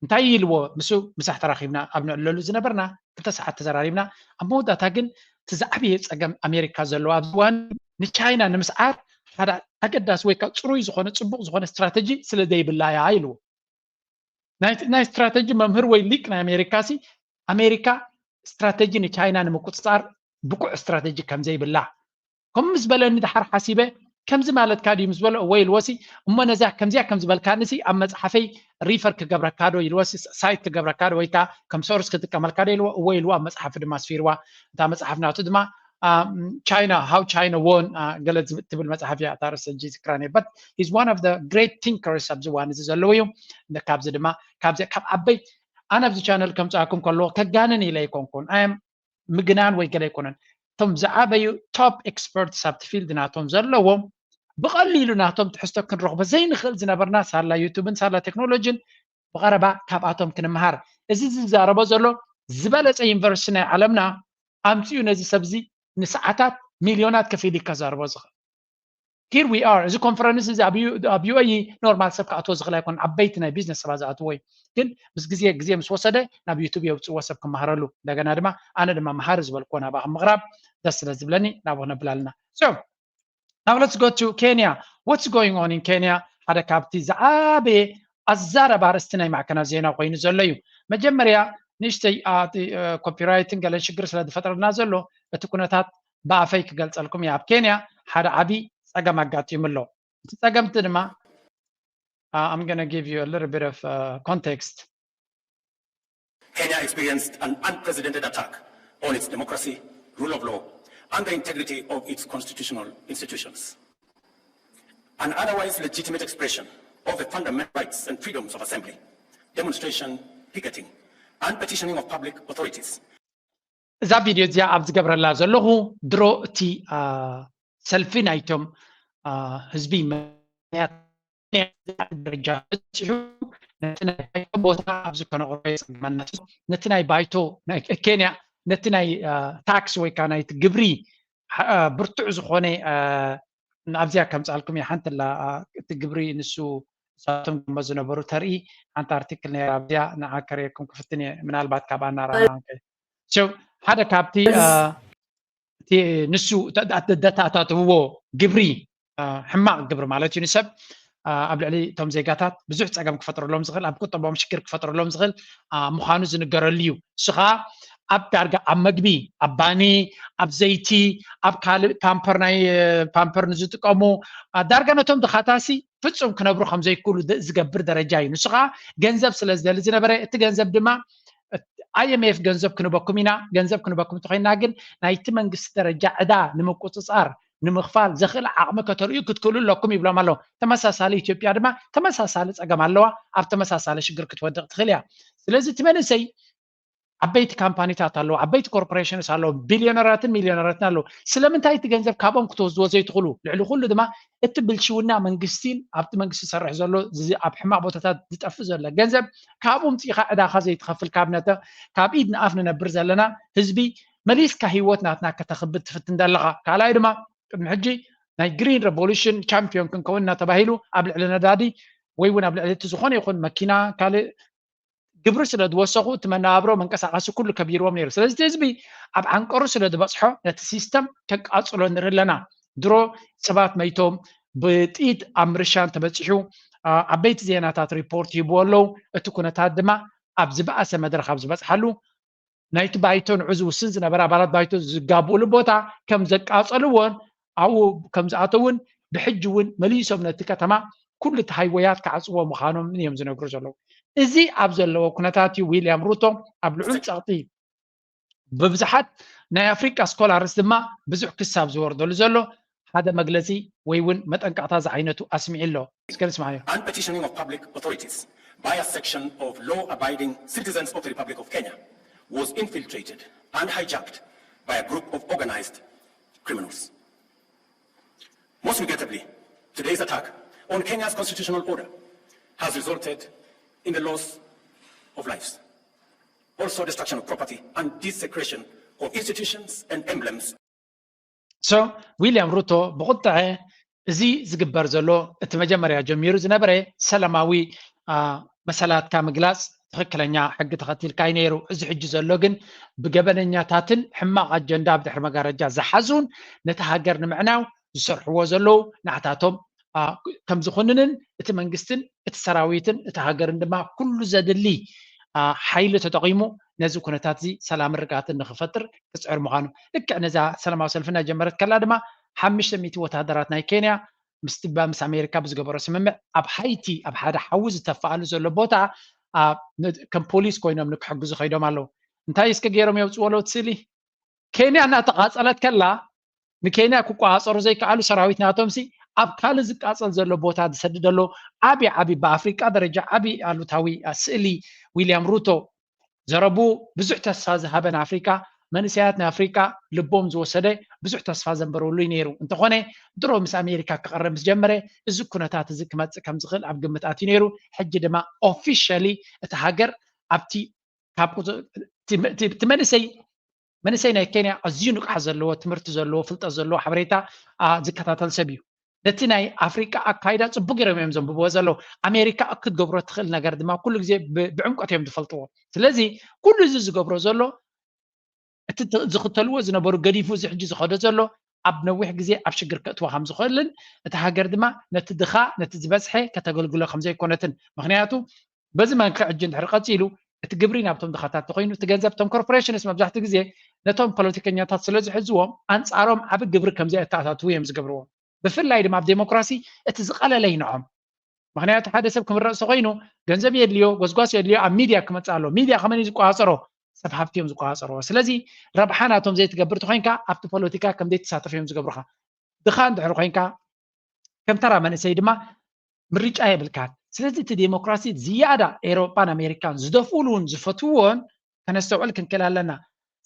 እንታይ ኢልዎ? ምስ ምሳሕ ተራኺብና ኣብ ንዕለሉ ዝነበርና ክልተ ሰዓት ተዘራሪብና። ኣብ መወዳእታ ግን እቲ ዝዓበየ ፀገም ኣሜሪካ ዘለዎ ኣብዚ እዋን ንቻይና ንምስዓር ሓደ ኣገዳሲ ወይ ከዓ ፅሩይ ዝኾነ ፅቡቕ ዝኾነ ስትራተጂ ስለ ዘይብላ እያ ኢልዎ። ናይ ስትራተጂ መምህር ወይ ሊቅ ናይ ኣሜሪካ ሲ ኣሜሪካ ስትራተጂ ንቻይና ንምቁፅፃር ብቁዕ ስትራተጂ ከም ዘይብላ ከም ምስ በለኒ ድሓር ሓሲበ ከምዚ ማለትካ ድዩ ምስ በሎ እወ ኢልዎ ሲ እሞ ነዛ ከምዚኣ ከም ዝበልካኒ ሲ ኣብ መፅሓፈይ ሪፈር ክገብረካ ዶ ኢልዎ ሲ ሳይት ክገብረካ ዶ ወይ ከዓ ከም ሶርስ ክጥቀመልካ ዶ ኢልዎ እወ ኢልዎ ኣብ መፅሓፊ ድማ ኣስፊርዋ እታ መፅሓፍ ናቱ ድማ China, How China Won ገለ ትብል መፅሓፍ እያ እታ ርእሲ ሕጂ ዝክራን but he's one of the great thinkers ኣብዚ እዋን እዚ ዘለዉ እዩ ካብዚ ድማ ካብዚ ካብ ዓበይ ኣነ ኣብዚ ቻነል ከምፅኣኩም ከለዎ ከጋንን ኢለ ኣይኮንኩን ኣም ምግናን ወይ ገለ ኣይኮነን እቶም ዝዓበዩ top experts ኣብቲ ፊልድ ናቶም ዘለዎም ብቐሊሉ ናቶም ትሕዝቶ ክንረኽቦ ዘይንኽእል ዝነበርና ሳላ ዩቱብን ሳላ ቴክኖሎጂን ብቐረባ ካብኣቶም ክንምሃር እዚ ዝዛረቦ ዘሎ ዝበለፀ ዩኒቨርሲቲ ናይ ዓለምና ኣምፅኡ ነዚ ሰብዚ ንሰዓታት ሚልዮናት ከፊሉ ከዛርቦ ዝኽእል here we are እዚ ኮንፈረንስ እዚ ኣብ ዩኤኢ ኖርማል ሰብ ክኣትዎ ዝኽእል ኣይኮን ዓበይቲ ናይ ቢዝነስ ሰባት ዝኣትዎ እዩ ግን ምስ ግዜ ግዜ ምስ ወሰደ ናብ ዩቱብ የውፅዎ ሰብ ክመሃረሉ እንደገና ድማ ኣነ ድማ መሃሪ ዝበልክዎ ናብኣ ምቕራብ ደስ ስለ ዝብለኒ ናብኡ ነብላልና so now let's go to Kenya what's going on in Kenya ሓደ ካብቲ ዝዓበየ ኣዛረባ ኣርእስቲ ናይ ማዕከናት ዜና ኮይኑ ዘሎ እዩ መጀመርያ ንእሽተይ ኮፒራይትን ገለን ሽግር ስለ ዝፈጥረልና ዘሎ እቲ ኩነታት ብኣፈይ ክገልፀልኩም እየ ኣብ ኬንያ ሓደ ዓብዪ ፀገም ኣጋጢሙ ኣሎ እቲ ፀገምቲ ድማ I'm gonna give you a little bit of uh, context Kenya experienced an unprecedented attack on its democracy, rule of law, and the integrity of its constitutional institutions. An otherwise legitimate expression of the fundamental rights and freedoms of assembly, demonstration, picketing, and petitioning of public authorities. እዛ ቪድዮ እዚኣ ኣብ ዝገብረላ ዘለኹ ድሮ እቲ ሰልፊ ናይቶም ህዝቢ ደረጃ በፂሑ ነቲ ናይ ባይቶ ቦታ ኣብዚ ከነቕርቦ የፀግመና ነቲ ናይ ባይቶ ናይ ኬንያ ነቲ ናይ ታክስ ወይ ከዓ ናይቲ ግብሪ ብርቱዕ ዝኾነ ኣብዚኣ ከምፃልኩም እየ ሓንቲ ላ እቲ ግብሪ ንሱ እሳቶም ድማ ዝነበሩ ተርኢ ሓንቲ ኣርቲክል ነራ ኣብዚኣ ንዓ ከርእየኩም ክፍትን እየ ምናልባት ካብ ኣናራና ሓደ ካብቲ እቲ ንሱ ደተኣታትውዎ ግብሪ ሕማቕ ግብሪ ማለት እዩ ንሰብ ኣብ ልዕሊ እቶም ዜጋታት ብዙሕ ፀገም ክፈጥረሎም ዝኽእል ኣብ ቁጠቦም ሽግር ክፈጥረሎም ዝኽእል ምዃኑ ዝንገረሉ እዩ እሱ ከዓ ኣብ ዳርጋ ኣብ መግቢ ኣብ ባኒ ኣብ ዘይቲ ኣብ ካልእ ፓምፐር ናይ ፓምፐር ንዝጥቀሙ ዳርጋ ነቶም ድኻታሲ ፍፁም ክነብሩ ከም ዘይክእሉ ዝገብር ደረጃ እዩ ንሱ ከዓ ገንዘብ ስለ ዝደሊ ዝነበረ እቲ ገንዘብ ድማ ኣይኤምኤፍ ገንዘብ ክንበኩም ኢና ገንዘብ ክንበኩም እንተኮይና ግን ናይቲ መንግስቲ ደረጃ ዕዳ ንምቁፅፃር ንምኽፋል ዘኽእል ዓቕሚ ከተርእዩ ክትክእሉ ኣለኩም ይብሎም ኣለዉ ተመሳሳሊ ኢትዮጵያ ድማ ተመሳሳሊ ፀገም ኣለዋ ኣብ ተመሳሳሊ ሽግር ክትወድቕ ትኽእል እያ ስለዚ እቲ መንእሰይ ዓበይቲ ካምፓኒታት ኣለዉ ዓበይቲ ኮርፖሬሽንስ ኣለዉ ቢሊዮነራትን ሚሊዮነራትን ኣለዉ ስለምንታይ እቲ ገንዘብ ካብኦም ክትወስድዎ ዘይትኽእሉ ልዕሊ ኩሉ ድማ እቲ ብልሽውና መንግስቲን ኣብቲ መንግስቲ ዝሰርሕ ዘሎ ኣብ ሕማቕ ቦታታት ዝጠፍእ ዘሎ ገንዘብ ካብኡ ምፅኢኻ ዕዳኻ ዘይትኸፍል ካብ ነተ ካብ ኢድ ንኣፍ ንነብር ዘለና ህዝቢ መሊስካ ህይወት ናትና ከተኽብድ ትፍትን ዘለኻ ካልኣይ ድማ ቅድሚ ሕጂ ናይ ግሪን ሬቮሉሽን ቻምፒዮን ክንከውን እናተባሂሉ ኣብ ልዕሊ ነዳዲ ወይ እውን ኣብ ልዕሊ እቲ ዝኾነ ይኹን መኪና ካልእ ግብሪ ስለ ዝወሰኹ እቲ መነባብሮ መንቀሳቐሲ ኩሉ ከቢርዎም ነይሩ ስለዚ ህዝቢ ኣብ ዓንቀሩ ስለ ዝበፅሖ ነቲ ሲስተም ከቃፅሎ ንርኢ ኣለና ድሮ ሰባት መይቶም ብጥይት ኣብ ምርሻን ተበፂሑ ዓበይቲ ዜናታት ሪፖርት ሂብዎ ኣለዉ እቲ ኩነታት ድማ ኣብ ዝበኣሰ መድረኽ ኣብ ዝበፅሓሉ ናይቲ ባይቶ ንዑ ዝውስን ዝነበረ ኣባላት ባይቶ ዝጋብኡሉ ቦታ ከም ዘቃፀልዎን ኣብኡ ከም ዝኣተውን ብሕጂ እውን መሊሶም ነቲ ከተማ ኩሉ እቲ ሃይወያት ክዓፅዎ ምዃኖም እዮም ዝነግሩ ዘለዉ። እዚ ኣብ ዘለዎ ኩነታት እዩ ዊልያም ሩቶ ኣብ ልዑል ጸቕጢ ብብዙሓት ናይ ኣፍሪቃ ስኮላርስ ድማ ብዙሕ ክሳብ ዝወርደሉ ዘሎ ሓደ መግለጺ ወይ እውን መጠንቀቕታ ዝዓይነቱ ኣስሚዑ ኣሎ። እስከ ንስማዓዮ። Unpetitioning of public authorities by a section of law-abiding citizens of the Republic of Kenya was infiltrated and hijacked by a group of organized criminals. Most regrettably, today's attack on Kenya's constitutional order has resulted in the loss of lives, also destruction of property and desecration of institutions and emblems. So ዊልያም ሩቶ ብቁጥዐ እዚ ዝግበር ዘሎ እቲ መጀመርያ ጀሚሩ ዝነበረ ሰላማዊ መሰላትካ ምግላፅ ትኽክለኛ ሕጊ ተኸቲልካ እዩ ነይሩ። እዚ ሕጂ ዘሎ ግን ብገበነኛታትን ሕማቕ ኣጀንዳ ብድሕሪ መጋረጃ ዝሓዙን ነቲ ሃገር ንምዕናው ዝሰርሕዎ ዘለዉ ንዓታቶም ከምዝኹንንን እቲ መንግስትን እቲ ሰራዊትን እቲ ሃገርን ድማ ኩሉ ዘድሊ ሓይሊ ተጠቒሙ ነዚ ኩነታት እዚ ሰላምን ርግኣትን ንክፈጥር ክፅዕር ምዃኑ ልክዕ ነዛ ሰላማዊ ሰልፊ እናጀመረት ከላ ድማ ሓሙሽተ ሚእቲ ወታደራት ናይ ኬንያ ምስ ትባ ምስ ኣሜሪካ ብዝገበሮ ስምምዕ ኣብ ሃይቲ ኣብ ሓደ ሓዊ ዝተፋኣሉ ዘሎ ቦታ ከም ፖሊስ ኮይኖም ንክሕግዙ ከይዶም ኣለዉ። እንታይ እስከ ገይሮም የውፅዎ ኣለዉ እቲ ስእሊ? ኬንያ እናተቓፀለት ከላ ንኬንያ ክቆፃፀሩ ዘይከኣሉ ሰራዊት ናቶም ሲ ኣብ ካልእ ዝቃፀል ዘሎ ቦታ ዝሰድድ ኣሎ ዓብዪ ዓብዪ ብኣፍሪቃ ደረጃ ዓብዪ ኣሉታዊ ስእሊ ዊልያም ሩቶ ዘረቡ ብዙሕ ተስፋ ዝሃበ ንኣፍሪቃ መንእሰያት ንኣፍሪቃ ልቦም ዝወሰደ ብዙሕ ተስፋ ዘንበረሉ እዩ ነይሩ። እንተኾነ ድሮ ምስ ኣሜሪካ ክቐረብ ምስ ጀመረ እዚ ኩነታት እዚ ክመፅእ ከም ዝኽእል ኣብ ግምት ኣትዩ ነይሩ። ሕጂ ድማ ኦፊሻሊ እቲ ሃገር ኣብቲ ካብ እቲ መንእሰይ መንእሰይ ናይ ኬንያ ኣዝዩ ንቕሓት ዘለዎ ትምህርቲ ዘለዎ ፍልጠት ዘለዎ ሓበሬታ ዝከታተል ሰብ እዩ። ነቲ ናይ ኣፍሪቃ ኣካይዳ ፅቡቅ ገይሮም እዮም ዘንብብዎ ዘለዉ። ኣሜሪካ ክትገብሮ ትኽእል ነገር ድማ ኩሉ ግዜ ብዕምቀት እዮም ዝፈልጥዎ። ስለዚ ኩሉ እዚ ዝገብሮ ዘሎ እቲ ዝኽተልዎ ዝነበሩ ገዲፉ እዚ ሕጂ ዝኸዶ ዘሎ ኣብ ነዊሕ ግዜ ኣብ ሽግር ከእትዋ ከም ዝኽእልን እቲ ሃገር ድማ ነቲ ድኻ ነቲ ዝበዝሐ ከተገልግሎ ከም ዘይኮነትን ምክንያቱ በዚ መልክዕ ሕጂ እንድሕር ቀፂሉ እቲ ግብሪ ናብቶም ድኻታት ተኮይኑ እቲ ገንዘብ እቶም ኮርፖሬሽንስ መብዛሕትኡ ግዜ ነቶም ፖለቲከኛታት ስለ ዝሕዝዎም ኣንፃሮም ዓቢ ግብሪ ከም ዘየተኣታትዉ እዮም ዝገብርዎም። ብፍላይ ድማ ኣብ ዴሞክራሲ እቲ ዝቐለለ እዩ ንዖም። ምክንያቱ ሓደ ሰብ ክምረፅ ተኮይኑ ገንዘብ የድልዮ፣ ጎስጓስ የድልዮ፣ ኣብ ሚድያ ክመፅእ ኣሎ። ሚድያ ከመን እዩ ዝቆፃፀሮ? ሰብ ሃብቲ እዮም ዝቆፃፀርዎ። ስለዚ ረብሓ ናቶም ዘይትገብር ተኮይንካ ኣብቲ ፖለቲካ ከም ዘይትሳተፍ እዮም ዝገብሩካ። ድኻ እንድሕር ኮይንካ ከም ተራ መንእሰይ ድማ ምርጫ የብልካን። ስለዚ እቲ ዴሞክራሲ ዝያዳ ኤሮጳን ኣሜሪካን ዝደፍኡሉን ዝፈትውዎን ከነስተውዕል ክንክእል ኣለና።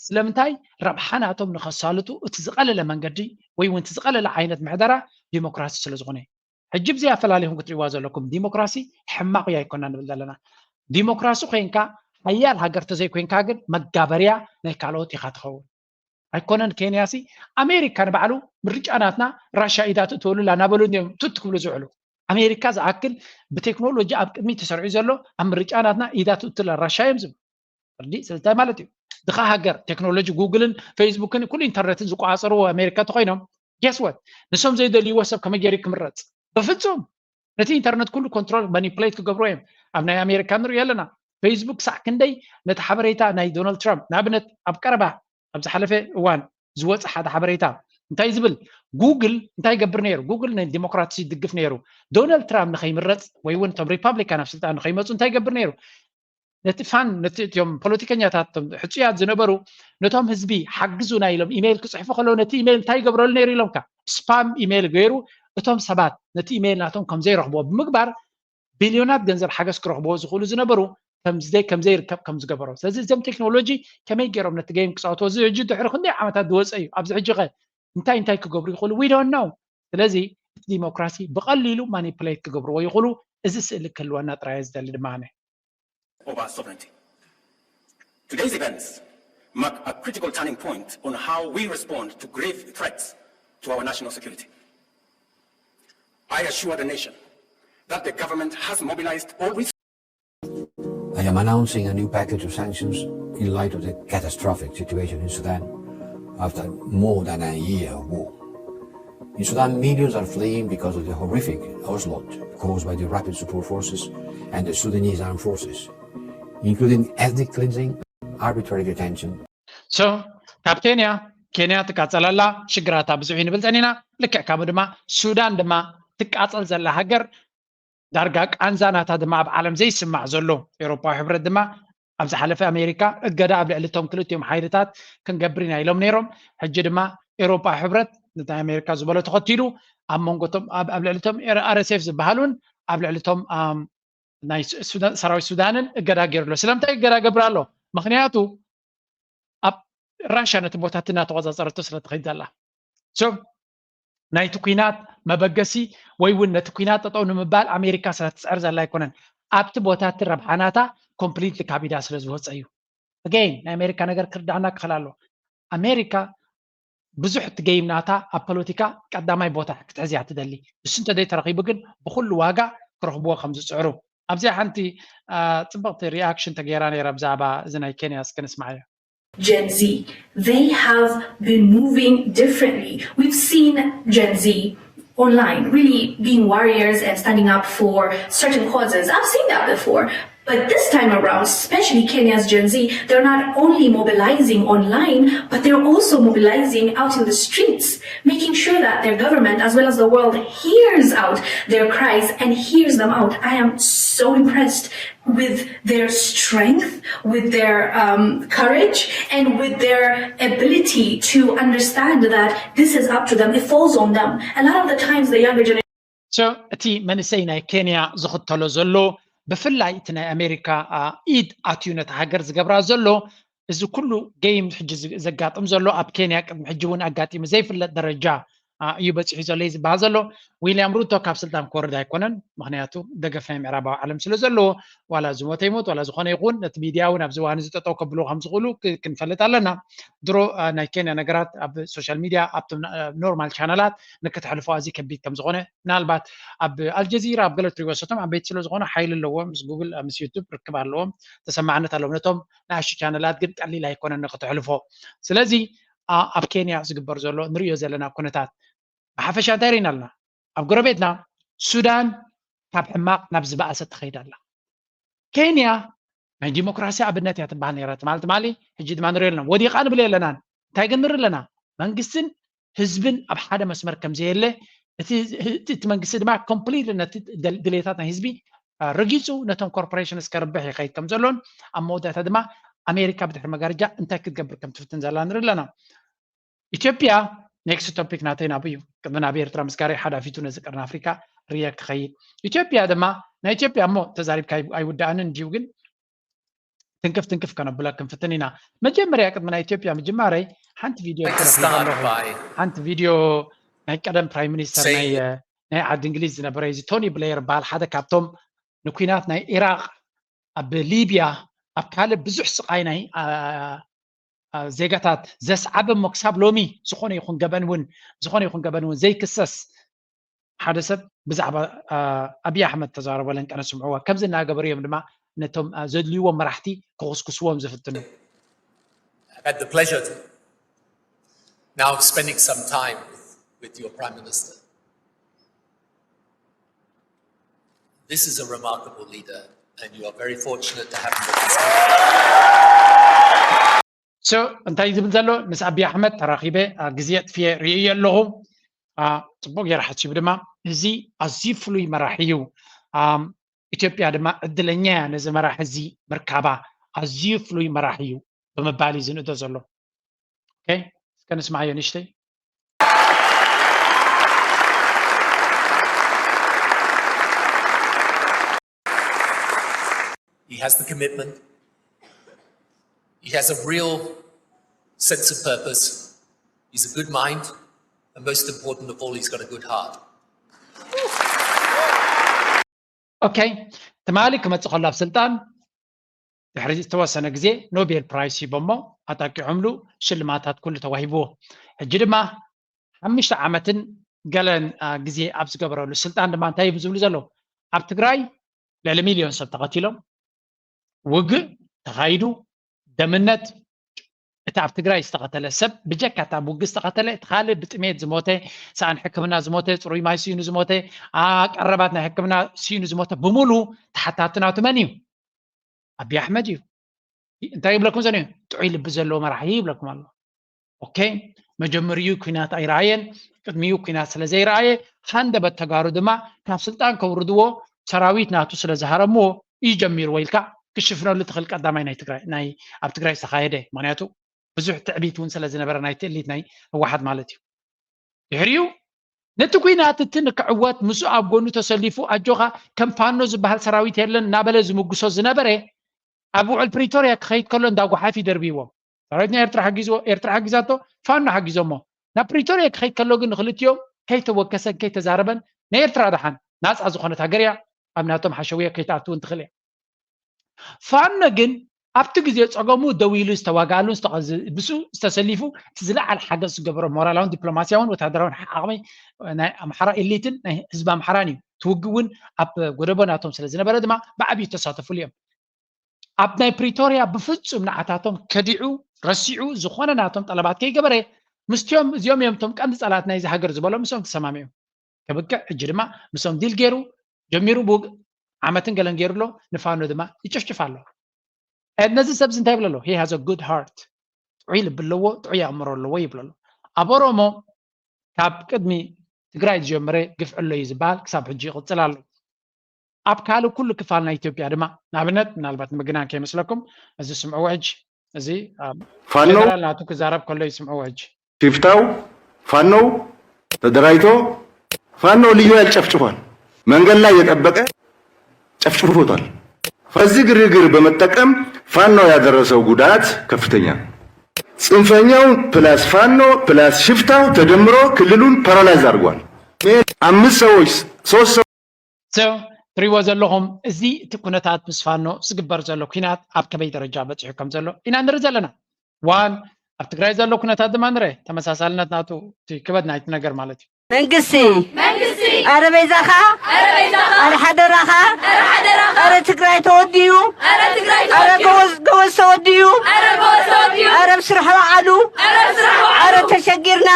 ስለምንታይ? ረብሓ ናቶም ንኸሳልጡ እቲ ዝቐለለ መንገዲ ወይ እውን እቲ ዝቐለለ ዓይነት ምሕደራ ዴሞክራሲ ስለ ዝኾነ። ሕጂ ብዘይ ኣፈላሊኹም ክትሪእዋ ዘለኩም ዴሞክራሲ ሕማቕ እዩ ኣይኮና ንብል ዘለና። ዴሞክራሲ ኮይንካ ሓያል ሃገር ተዘይኮይንካ ግን መጋበርያ ናይ ካልኦት ኢኻ ትኸውን። ኣይኮነን ኬንያ ሲ ኣሜሪካ ንባዕሉ ምርጫ ናትና ራሻ ኢዳ ትእትወሉ ኣላ እናበሉ እዮም ቱት ክብሉ ዝውዕሉ። ኣሜሪካ ዝኣክል ብቴክኖሎጂ ኣብ ቅድሚት ተሰሪዑ ዘሎ ኣብ ምርጫ ናትና ኢዳ ትእትላ ራሻ እዮም ዝብሉ። ርዲ ስለታይ ማለት እዩ ድኻ ሃገር ቴክኖሎጂ ጉግልን ፌስቡክን ኩሉ ኢንተርነትን ዝቆፃፀርዎ ኣሜሪካ ተኮይኖም guess what ንሶም ዘይደልይዎ ሰብ ከመይ ገይሩ ክምረፅ? በፍፁም ነቲ ኢንተርነት ኩሉ ኮንትሮል ማኒፕሌት ክገብርዎ እዮም። ኣብ ናይ ኣሜሪካ ንሪኦ ኣለና። ፌስቡክ ክሳዕ ክንደይ ነቲ ሓበሬታ ናይ ዶናልድ ትራምፕ ንኣብነት ኣብ ቀረባ ኣብ ዝሓለፈ እዋን ዝወፀ ሓደ ሓበሬታ እንታይ ዝብል ጉግል እንታይ ይገብር ነይሩ? ጉግል ንዲሞክራሲ ይድግፍ ነይሩ። ዶናልድ ትራምፕ ንኸይምረፅ ወይ እውን እቶም ሪፓብሊካን ኣብ ስልጣን ንኸይመፁ እንታይ ይገብር ነይሩ? ነቲ ፋን ነቲ እቶም ፖለቲከኛታት እቶም ሕፁያት ዝነበሩ ነቶም ህዝቢ ሓግዙና ኢሎም ኢሜይል ክፅሕፉ ከለዉ ነቲ ኢሜይል እንታይ ይገብረሉ ነይሩ ኢሎምካ ስፓም ኢሜይል ገይሩ እቶም ሰባት ነቲ ኢሜይል ናቶም ከም ዘይረኽብዎ ብምግባር ቢልዮናት ገንዘብ ሓገዝ ክረኽብዎ ዝኽእሉ ዝነበሩ ከም ዘይርከብ ከም ዝገበሮ ስለዚ እዞም ቴክኖሎጂ ከመይ ገይሮም ነቲ ገይም ክፃወትዎ እዚ ሕጂ ድሕሪ ክንደይ ዓመታት ዝወፀ እዩ ኣብዚ ሕጂ ኸ እንታይ እንታይ ክገብሩ ይኽእሉ we don't know ስለዚ እቲ ዲሞክራሲ ብቐሊሉ ማኒፕሌት ክገብርዎ ይኽእሉ እዚ ስእሊ ክህልወና ጥራየ ዝደሊ ድማ ኣነ over sovereignty. Today's events mark a critical turning point on how we respond to grave threats to our national security. I assure the nation that the government has mobilized all resources. I am announcing a new package of sanctions in light of the catastrophic situation in Sudan after more than a year of war. In Sudan, millions are fleeing because of the horrific onslaught caused by the Rapid Support Forces and the Sudanese armed forces, including ethnic cleansing, arbitrary detention, so ካብ ኬንያ ኬንያ ትቃፀል ኣላ ሽግራታ ብዙሕ እዩ ንብል ፀኒና ልክዕ ካብኡ ድማ ሱዳን ድማ ትቃፀል ዘላ ሃገር ዳርጋ ቃንዛ ናታ ድማ ኣብ ዓለም ዘይስማዕ ዘሎ ኤውሮፓዊ ሕብረት ድማ ኣብ ዝሓለፈ ኣሜሪካ እገዳ ኣብ ልዕሊ እቶም ክልቲኦም ሓይልታት ክንገብር ኢና ኢሎም ነይሮም። ሕጂ ድማ ኤውሮፓዊ ሕብረት ነቲ ኣሜሪካ ዝበሎ ተኸቲሉ ኣብ መንጎቶም ኣብ ልዕሊ እቶም ኣር ኤስ ኤፍ ዝበሃሉን ኣብ ልዕሊ እቶም ናይ ሰራዊት ሱዳንን እገዳ ገይሩ ኣሎ። ስለምንታይ እገዳ ገብር ኣሎ? ምክንያቱ ኣብ ራሻ ነቲ ቦታቲ እናተቆፃፀረቶ ስለ ትኸይድ ዘላ። ናይቲ ኩናት መበገሲ ወይ እውን ነቲ ኩናት ጠጠው ንምባል ኣሜሪካ ስለ ትፅዕር ዘላ ኣይኮነን። ኣብቲ ቦታቲ ረብሓናታ ኮምፕሊትሊ ካብ ኢዳ ስለ ዝወፀ እዩ። ኣገይን ናይ ኣሜሪካ ነገር ክርዳእና ክኽእል ኣሎ። ኣሜሪካ ብዙሕ እቲ ገይም ናታ ኣብ ፖለቲካ ቀዳማይ ቦታ ክትሕዝ እያ ትደሊ። እሱ እንተዘይተረኺቡ ግን ብኩሉ ዋጋ ክረኽብዎ ከም ዝፅዕሩ ኣብዚኣ ሓንቲ ፅብቕቲ ሪኣክሽን ተገይራ ነይራ ብዛዕባ እዚ ናይ ኬንያ እስከ ንስማዓዮ። Gen Z, they have been moving differently. We've seen Gen Z online really being warriors and standing up for certain causes. I've seen that before. But this time around, especially Kenya's Gen Z, they're not only mobilizing online, but they're also mobilizing out in the streets, making sure that their government, as well as the world, hears out their cries and hears them out. I am so impressed with their strength, with their um, courage, and with their ability to understand that this is up to them. It falls on them. A lot of the times, the younger generation. እቲ መንእሰይ ናይ ኬንያ ዝኽተሎ ዘሎ ብፍላይ እቲ ናይ ኣሜሪካ ኢድ ኣትዩ ነቲ ሃገር ዝገብራ ዘሎ እዚ ኩሉ ገይም ሕጂ ዘጋጥም ዘሎ ኣብ ኬንያ ቅድሚ ሕጂ እውን ኣጋጢሙ ዘይፍለጥ ደረጃ እዩ በፂሑ ዘሎ እዩ ዝበሃል ዘሎ። ዊልያም ሩቶ ካብ ስልጣን ክወርድ ኣይኮነን። ምክንያቱ ደገፍ ናይ ምዕራባዊ ዓለም ስለ ዘለዎ ዋላ ዝሞተ ይሞት ዋላ ዝኾነ ይኹን ነቲ ሚድያ እውን ኣብዚ እዋን እዚ ጠጠው ከብልዎ ከም ዝኽእሉ ክንፈልጥ ኣለና። ድሮ ናይ ኬንያ ነገራት ኣብ ሶሻል ሚድያ ኣብቶም ኖርማል ቻነላት ንክተሕልፎ ኣዝዩ ከቢድ ከም ዝኾነ ምናልባት ኣብ ኣልጀዚራ ኣብ ገለ ትሪእዎ ሰቶም ዓበይቲ ስለ ዝኾነ ሓይሊ ኣለዎም ምስ ጉግል ምስ ዩቱብ ርክብ ኣለዎም ተሰማዕነት ኣለዎም ነቶም ንኣሽቱ ቻነላት ግን ቀሊል ኣይኮነን ንክተሕልፎ ስለዚ ኣብ ኬንያ ዝግበር ዘሎ ንሪኦ ዘለና ኩነታት ብሓፈሻ እንታይ ርኢና ኣለና ኣብ ጎረቤትና ሱዳን ካብ ሕማቕ ናብ ዝበኣሰ ትኸይድ ኣላ ኬንያ ናይ ዲሞክራሲ ኣብነት እያ ትበሃል ነይራ ትማሊ ትማሊ ሕጂ ድማ ንሪኦ ኣለና ወዲቓ ንብል የለናን እንታይ ግን ንርኢ ኣለና መንግስትን ህዝብን ኣብ ሓደ መስመር ከም ዘየለ እቲ መንግስቲ ድማ ኮምፕሊት ነቲ ድሌታት ናይ ህዝቢ ረጊፁ ነቶም ኮርፖሬሽንስ ከርብሕ ይኸይድ ከም ዘሎን ኣብ መወዳእታ ድማ ኣሜሪካ ብድሕሪ መጋረጃ እንታይ ክትገብር ከም ትፍትን ዘላ ንርኢ ኣለና ኢትዮጵያ ኔክስት ቶፒክ ናተይ ናብኡ እዩ ቅድሚ ናብ ኤርትራ ምስጋር ሓዳፊቱ ነዚ ቀርኒ ኣፍሪካ ሪየክት ክኸይድ ኢትዮጵያ ድማ ናይ ኢትዮጵያ እሞ ተዛሪብካ ኣይውዳእንን እንድዩ ግን ትንክፍ ትንክፍ ከነብላ ክንፍትን ኢና መጀመርያ ቅድሚ ናይ ኢትዮጵያ ምጅማረይ ሓንቲ ቪድዮ ሓንቲ ቪድዮ ናይ ቀደም ፕራይም ሚኒስተር ናይ ዓዲ እንግሊዝ ዝነበረ እዚ ቶኒ ብሌየር በሃል ሓደ ካብቶም ንኩናት ናይ ኢራቅ ኣብ ሊብያ ኣብ ካልእ ብዙሕ ስቃይ ናይ ዜጋታት ዘስዓበ እሞ ክሳብ ሎሚ ዝኾነ ይኹን ገበን እውን ዝኾነ ይኹን ገበን እውን ዘይክሰስ ሓደ ሰብ ብዛዕባ ኣብይ ኣሕመድ ተዛረበለን ቀነ ስምዕዋ ከምዚ እናገበሩ እዮም ድማ ነቶም ዘድልይዎም መራሕቲ ክኹስኩስዎም ዝፍትኑ I've had the pleasure to now of spending some time with, with your Prime Minister. This is a remarkable leader, and you are very fortunate to have him with us. So እንታይ ዝብል ዘሎ ምስ ኣብይ ኣሕመድ ተራኺበ ግዜ ኣጥፍየ ርእየ ኣለኹ ጽቡቅ ገይረ ሓሲቡ ድማ እዚ ኣዝዩ ፍሉይ መራሒ እዩ ኢትዮጵያ ድማ ዕድለኛ እያ ነዚ መራሒ እዚ ምርካባ ኣዝዩ ፍሉይ መራሒ እዩ ብምባል እዩ ዝንእዶ ዘሎ እስከ ንስማዓዮ ንሽተይ He has the commitment. He has a real sense of purpose. He's a good mind. And most important of all, he's got a good heart. ኦኬ ትማሊ ክመፅእ ከሎ ኣብ ስልጣን ድሕሪ ዝተወሰነ ግዜ ኖቤል ፕራይስ ሂቦሞ ኣጣቂዖምሉ ሽልማታት ኩሉ ተዋሂብዎ ሕጂ ድማ ሓሙሽተ ዓመትን ገለን ግዜ ኣብ ዝገበረሉ ስልጣን ድማ እንታይ እዩ ዝብሉ ዘለዉ ኣብ ትግራይ ልዕሊ ሚልዮን ሰብ ተቐቲሎም ውግእ ተኻይዱ ደምነት እቲ ኣብ ትግራይ ዝተቐተለ ሰብ ብጀካ እቲ ኣብ ውግእ ዝተቐተለ እቲ ካልእ ብጥሜት ዝሞተ ሰኣን ሕክምና ዝሞተ ፅሩይ ማይ ስኢኑ ዝሞተ ቀረባት ናይ ሕክምና ስኢኑ ዝሞተ ብምሉ ተሓታቲ ናቱ መን እዩ ኣብይ ኣሕመድ እዩ እንታይ ይብለኩም ዘሎ ጥዑይ ልቢ ዘለዎ መራሒ ይብለኩም ኣሎ ኦኬ መጀመሪኡ ኩናት ኣይረኣየን ቅድሚኡ ኩናት ስለ ዘይረኣየ ሃንደበት ተጋሩ ድማ ካብ ስልጣን ከውርድዎ ሰራዊት ናቱ ስለ ዝሃረምዎ እዩ ጀሚርዎ ኢልካ ክሽፍነሉ ትኽእል። ቀዳማይ ናይ ትግራይ ናይ ኣብ ትግራይ ዝተኻየደ፣ ምክንያቱ ብዙሕ ትዕቢት እውን ስለ ዝነበረ ናይቲ እሊት ናይ ህወሓት ማለት እዩ። ድሕሪኡ ነቲ ኲናት እቲ ንክዕወት ምስኡ ኣብ ጎኑ ተሰሊፉ ኣጆኻ ከም ፋኖ ዝበሃል ሰራዊት የለን እናበለ ዝምጉሶ ዝነበረ ኣብ ውዕል ፕሪቶርያ ክኸይድ ከሎ እንዳጓሓፍ ይደርብይዎም። ሰራዊት ናይ ኤርትራ ሓጊዝዎ፣ ኤርትራ ሓጊዛቶ፣ ፋኖ ሓጊዞሞ። ናብ ፕሪቶርያ ክኸይድ ከሎ ግን ንክልቲኦም ከይተወከሰን ከይተዛረበን ናይ ኤርትራ ደሓን ናፃ ዝኾነት ሃገር እያ። ኣብ ናቶም ሓሸውየ ከይትኣትውን ትኽእል እያ። ፋኖ ግን ኣብቲ ግዜ ጸገሙ ደው ኢሉ ዝተዋጋኣሉን ዝተቐዝ- ብሱ ዝተሰሊፉ እቲ ዝለዓለ ሓገዝ ዝገበሮ ሞራላውን ዲፕሎማስያውን ወታደራውን ዓቕሚ ናይ ኣምሓራ ኤሊትን ናይ ህዝቢ ኣምሓራን እዩ። እቲ ውግእ እውን ኣብ ጎደቦ ናቶም ስለ ዝነበረ ድማ ብዓብዩ ተሳተፉሉ እዮም። ኣብ ናይ ፕሪቶርያ ብፍጹም ንዓታቶም ከዲዑ ረሲዑ ዝኾነ ናቶም ጠለባት ከይገበረ ምስቲኦም እዚኦም እዮም እቶም ቀንዲ ጸላት ናይዚ ሃገር ዝበሎም ምስኦም ተሰማሚዑ። ከብቅዕ ሕጂ ድማ ምስኦም ዲል ገይሩ ጀሚሩ ብውግ ዓመትን ገለን ገይሩ ኣሎ። ንፋኖ ድማ ይጭፍጭፍ ኣሎ። ነዚ ሰብዚ እንታይ ይብሎ ኣሎ? He has a good heart፣ ጥዑይ ልቢ ኣለዎ፣ ጥዑይ ኣእምሮ ኣለዎ ይብሎ ኣሎ። ኣብ ኦሮሞ ካብ ቅድሚ ትግራይ ዝጀመረ ግፍዒ ኣሎ እዩ ዝበሃል ክሳብ ሕጂ ይቕፅል ኣሎ። ኣብ ካልእ ኩሉ ክፋል ናይ ኢትዮጵያ ድማ ንኣብነት ምናልባት ንምግናን ከይመስለኩም እዚ ስምዕዎ ሕጂ እዚ ፋኖ ጀነራል ናቱ ክዛረብ ከሎ ይስምዕዎ ሕጂ ሽፍታው ፋኖው ተደራጅቶ ፋኖ ልዩ ኃይል ጨፍጭፏል። መንገድ ላይ የጠበቀ ጨፍጭፎታል። በዚህ ግርግር በመጠቀም ፋኖ ያደረሰው ጉዳት ከፍተኛ ነው። ጽንፈኛው ፕላስ ፋኖ ፕላስ ሽፍታው ተደምሮ ክልሉን ፓራላይዝ አድርጓል። አምስት ሰዎች ሶስት ሰው So ትሪእዎ ዘለኹም እዚ እቲ ኩነታት ምስ ፋኖ ዝግበር ዘሎ ኲናት ኣብ ከመይ ደረጃ በፂሑ ከም ዘሎ ኢና ንርኢ ዘለና። ዋን ኣብ ትግራይ ዘሎ ኩነታት ድማ ንረ ተመሳሳልነት ናቱ እቲ ክበድ ናይቲ ነገር ማለት እዩ። መንግስቲ ኣረ በይዛኻ ኣረ ሓደራኻ ኣረ ትግራይ ተወዲኡ ኣረ ጎበዝ ተወዲኡ ኣረ ኣብ ስራሕ ወዓሉ ኣረ ተሸጊርና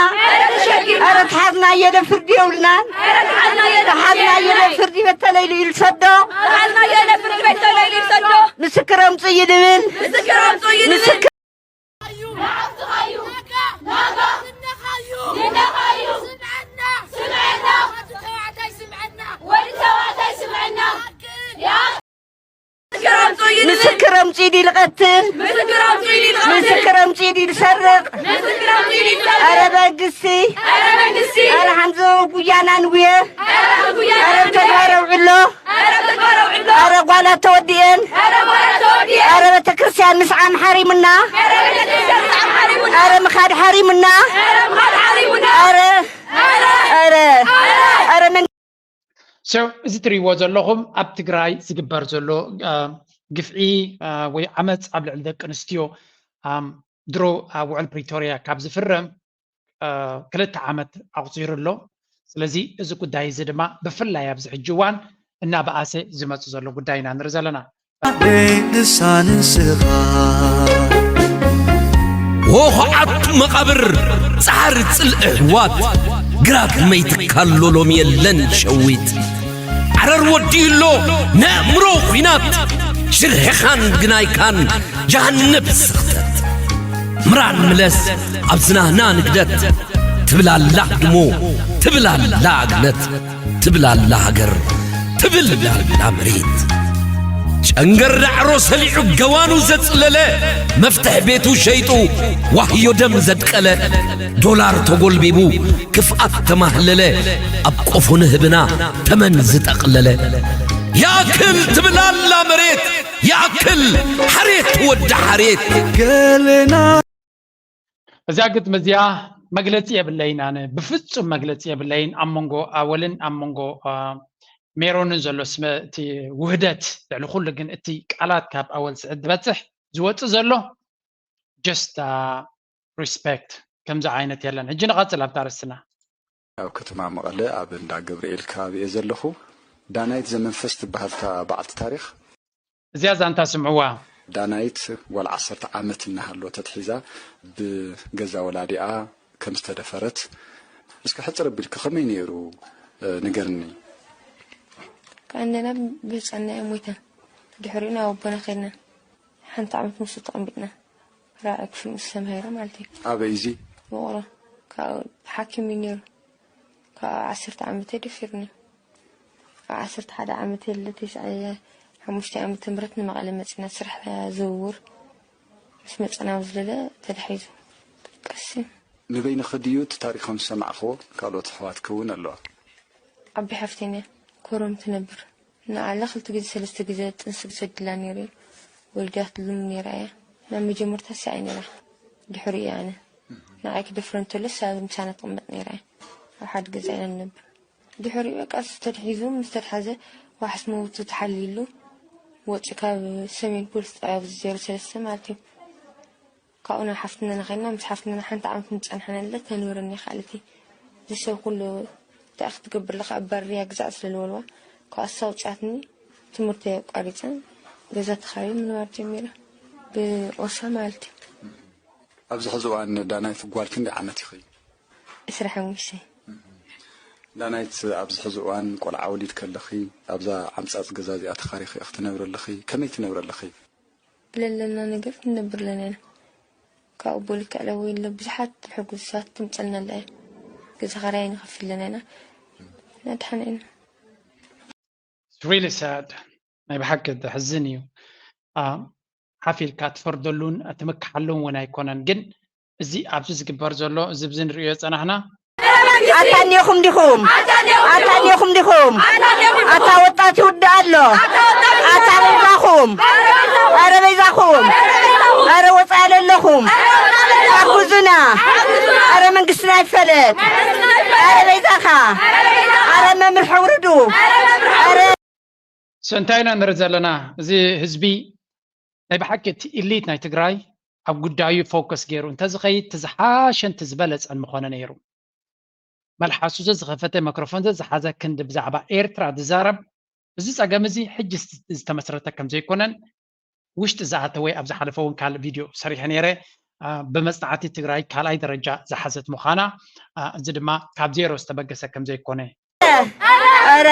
ኣረ ተሓዝናዮ ዶ ፍርዲ የብልናን ተሓዝናዮ ዶ ፍርዲ ቤት ተለይሉ ኢሉ ሰዶ ምስክር ኣምፅኡ እዩ ንብል ምስክር ምስክር ኣምፅኡ ኢሉ ይቐትል ምስክር ኣምፅኡ ኢሉ ይሰርቕ ኣረ መንግስቲ ኣረ ሓምዘ ጉያና ንጉየ ኣረ ተግባር ኣውዕሎ ኣረ ጓላት ተወዲኤን ኣረ ቤተክርስትያን ምስዓም ሓሪሙና ኣረ ምኻድ ሓሪሙና ኣረ ኣረ ኣረ So እዚ ትሪእዎ ዘለኹም ኣብ ትግራይ ዝግበር ዘሎ ግፍዒ ወይ ዓመፅ ኣብ ልዕሊ ደቂ ኣንስትዮ ድሮ ኣብ ውዕል ፕሪቶርያ ካብ ዝፍረም ክልተ ዓመት ኣቑፂሩ ኣሎ። ስለዚ እዚ ጉዳይ እዚ ድማ ብፍላይ ኣብዚ ሕጂ እዋን እናበኣሰ ዝመፅእ ዘሎ ጉዳይ ኢና ንርኢ ዘለና። ንሳ ንስኻ ሆኾዓት መቓብር ፃዕሪ ፅልኢ ኣሕዋት ግራት መይትካሎ ሎሚ የለን ሸዊት ዓረር ወዲኡ ኣሎ ነእምሮ ኲናት ሽርሕኻን ግናይካን ጃሃንብ ስኽተት ምራን ምለስ ኣብ ዝናህና ንግደት ትብላላ ህድሞ ትብላላ ኣግነት ትብላላ ሃገር ትብላላ መሬት ጨንገር ዳዕሮ ሰሊዑ ገዋኑ ዘጽለለ መፍትሕ ቤቱ ሸይጡ ዋህዮ ደም ዘድቀለ ዶላር ተጎልቢቡ ክፍኣት ተማህለለ ኣብ ቆፎ ንህብና ተመን ዝጠቕለለ ያክል ትብላላ መሬት ያክል ሓሬት ወዲ ሓሬት ገለና እዚኣ ግጥሚ እዚኣ መግለፂ የብለይን ኣነ ብፍፁም መግለፂ የብለይን ኣብ መንጎ ኣወልን ኣብ መንጎ ሜሮንን ዘሎ ስመ እቲ ውህደት ልዕሊ ኩሉ ግን እቲ ቃላት ካብ ኣወል ስዕድ ዝበፅሕ ዝወፅእ ዘሎ just respect ከምዚ ዓይነት የለን ሕጂ ንቐፅል ኣብታ ርስትና ኣብ ከተማ መቐለ ኣብ እንዳ ገብርኤል ከባቢ እየ ዘለኹ ዳናይት ዘመንፈስ ትበሃል እታ በዓልቲ ታሪኽ እዚኣ ዛንታ ስምዕዋ ዳናይት ጓል ዓሰርተ ዓመት እናሃለወት ተትሒዛ ብገዛ ወላዲኣ ከም ዝተደፈረት እስኪ ሕፅር ኣቢልኪ ከመይ ነይሩ ንገርኒ ቀንደና ብህፃንና እዮም ሞይተን ድሕሪኡ ናብ ኣቦና ከድና ሓንቲ ዓመት ምስኡ ተቐሚጥና ራብዓይ ክፍሊ ምስ ተምሃረ ማለት እዩ ኣበይ እዚ ውቕሮ ካብኡ ሓኪም እዩ ነይሩ ካብ ዓሰርተ ዓመተይ ደፊሩኒ ዓሰርተ ሓደ ዓመት የለ ተስዓየ ሓሙሽተ ዓመተ ምህረት ንመቐለ መፂና ስራሕ ዝውውር ምስ መፀና ኣብዚ ለለ ተታሒዙ ቀሲ ንበይንኺ ድዩ እቲ ታሪኾም ዝሰማዕኽዎ? ካልኦት ኣሕዋትኪ እውን ኣለዋ። ዓቢ ሓፍተይ እያ ኮረም ትነብር። ንዓላ ክልተ ግዜ ሰለስተ ግዜ ጥንሲ ክሰድላ ነይሩ እዩ። ወልዳትሉም ነይራ እያ። ናብ መጀመርታ እሳ እያ ነይራ። ድሕሪኡ እየ ኣነ። ንዓይ ክደፍረ እንተሎ እሳ ምሳና ትቕመጥ ነይራ እያ። ኣብ ሓደ ገዛ ኢና ንነብር። ድሕሪኡ በቃ እሱ ተታሒዙ ምስ ተትሓዘ ዋሕስ መውቱ ተሓልይሉ ወፂኡ ካብ ሰሜን ፖሊስ ጣብያ ኣብዚ ዜሮ ሰለስተ ማለት እዩ። ካብኡ ናብ ሓፍትና ንኸድና ምስ ሓፍትና ሓንቲ ዓመት ምፀንሐናለ ተንብረኒ ይኽኣለት እየ። እዚ ሰብ ኩሉ እንታይ ክትገብር ኣለኻ ኣባርርያ ግዛዕ ስለ ዝበልዋ ካብ ኣሳ ውፅኣትኒ ትምህርተይ ኣቋሪፀ ገዛ ተኻርየ ምንባር ጀሚረ ብቆርሳ ማለት እዩ። ኣብዚ ሕዚ እዋን ዳናይት ጓል ክንደይ ዓመት ኢኺ? ዕስራ ሓሙሽተ። ዳናይት ኣብዚ ሕዚ እዋን ቆልዓ ወሊድ ከለኺ ኣብዛ ዓምጻጽ ገዛ እዚኣ ተኻሪኺ ኢኺ ትነብሪ ኣለኺ? ከመይ ትነብሪ ኣለኺ? ብለለና ነገር ንነብር ኣለና ኢና። ካብኡ ብልክዕ ለዎ የለ ብዙሓት ሕጉሳት ትምፀልና ኣላ እያ። ገዛ ኻራይ ንኸፍል ኣለና ኢና። ነድሓና ኢና። It's really sad ናይ ብሓቂ ተሕዝን እዩ። ሓፍ ኢልካ ትፈርደሉን ትምክሓሉን እውን ኣይኮነን። ግን እዚ ኣብዚ ዝግበር ዘሎ እዚ ብዚ ንሪኦ ዝፀናሕና ኣታኒኹም ዲኹም ኣታኒኹም ዲኹም ኣታ ወጣት ይውድእ ኣሎ ኣታ በይዛኹም ኣረ በይዛኹም ኣረ ወፃኢ ለለኹም ኣጉዙና ኣረ መንግስትና ይፈለጥ ኣረ በይዛኻ ኣረ መምርሒ ውርዱ ኣረ So እንታይ ኢና ንርኢ ዘለና? እዚ ህዝቢ ናይ ብሓቂ እቲ ኢሊት ናይ ትግራይ ኣብ ጉዳዩ ፎከስ ገይሩ እንተዝኸይድ እቲ ዝሓሸን እቲ ዝበለፀን ምኾነ ነይሩ። መልሓሱ ዘዝኸፈተ መክሮፎን ዘዝሓዘ ክንዲ ብዛዕባ ኤርትራ ዝዛረብ እዚ ፀገም እዚ ሕጂ ዝተመስረተ ከምዘይኮነን ውሽጢ ዝኣተወ ኣብ ዝሓለፈ እውን ካልእ ቪድዮ ሰሪሐ ነይረ ብመፅናዕቲ ትግራይ ካልኣይ ደረጃ ዝሓዘት ምዃና እዚ ድማ ካብ ዜሮ ዝተበገሰ ከምዘይኮነ ኧረ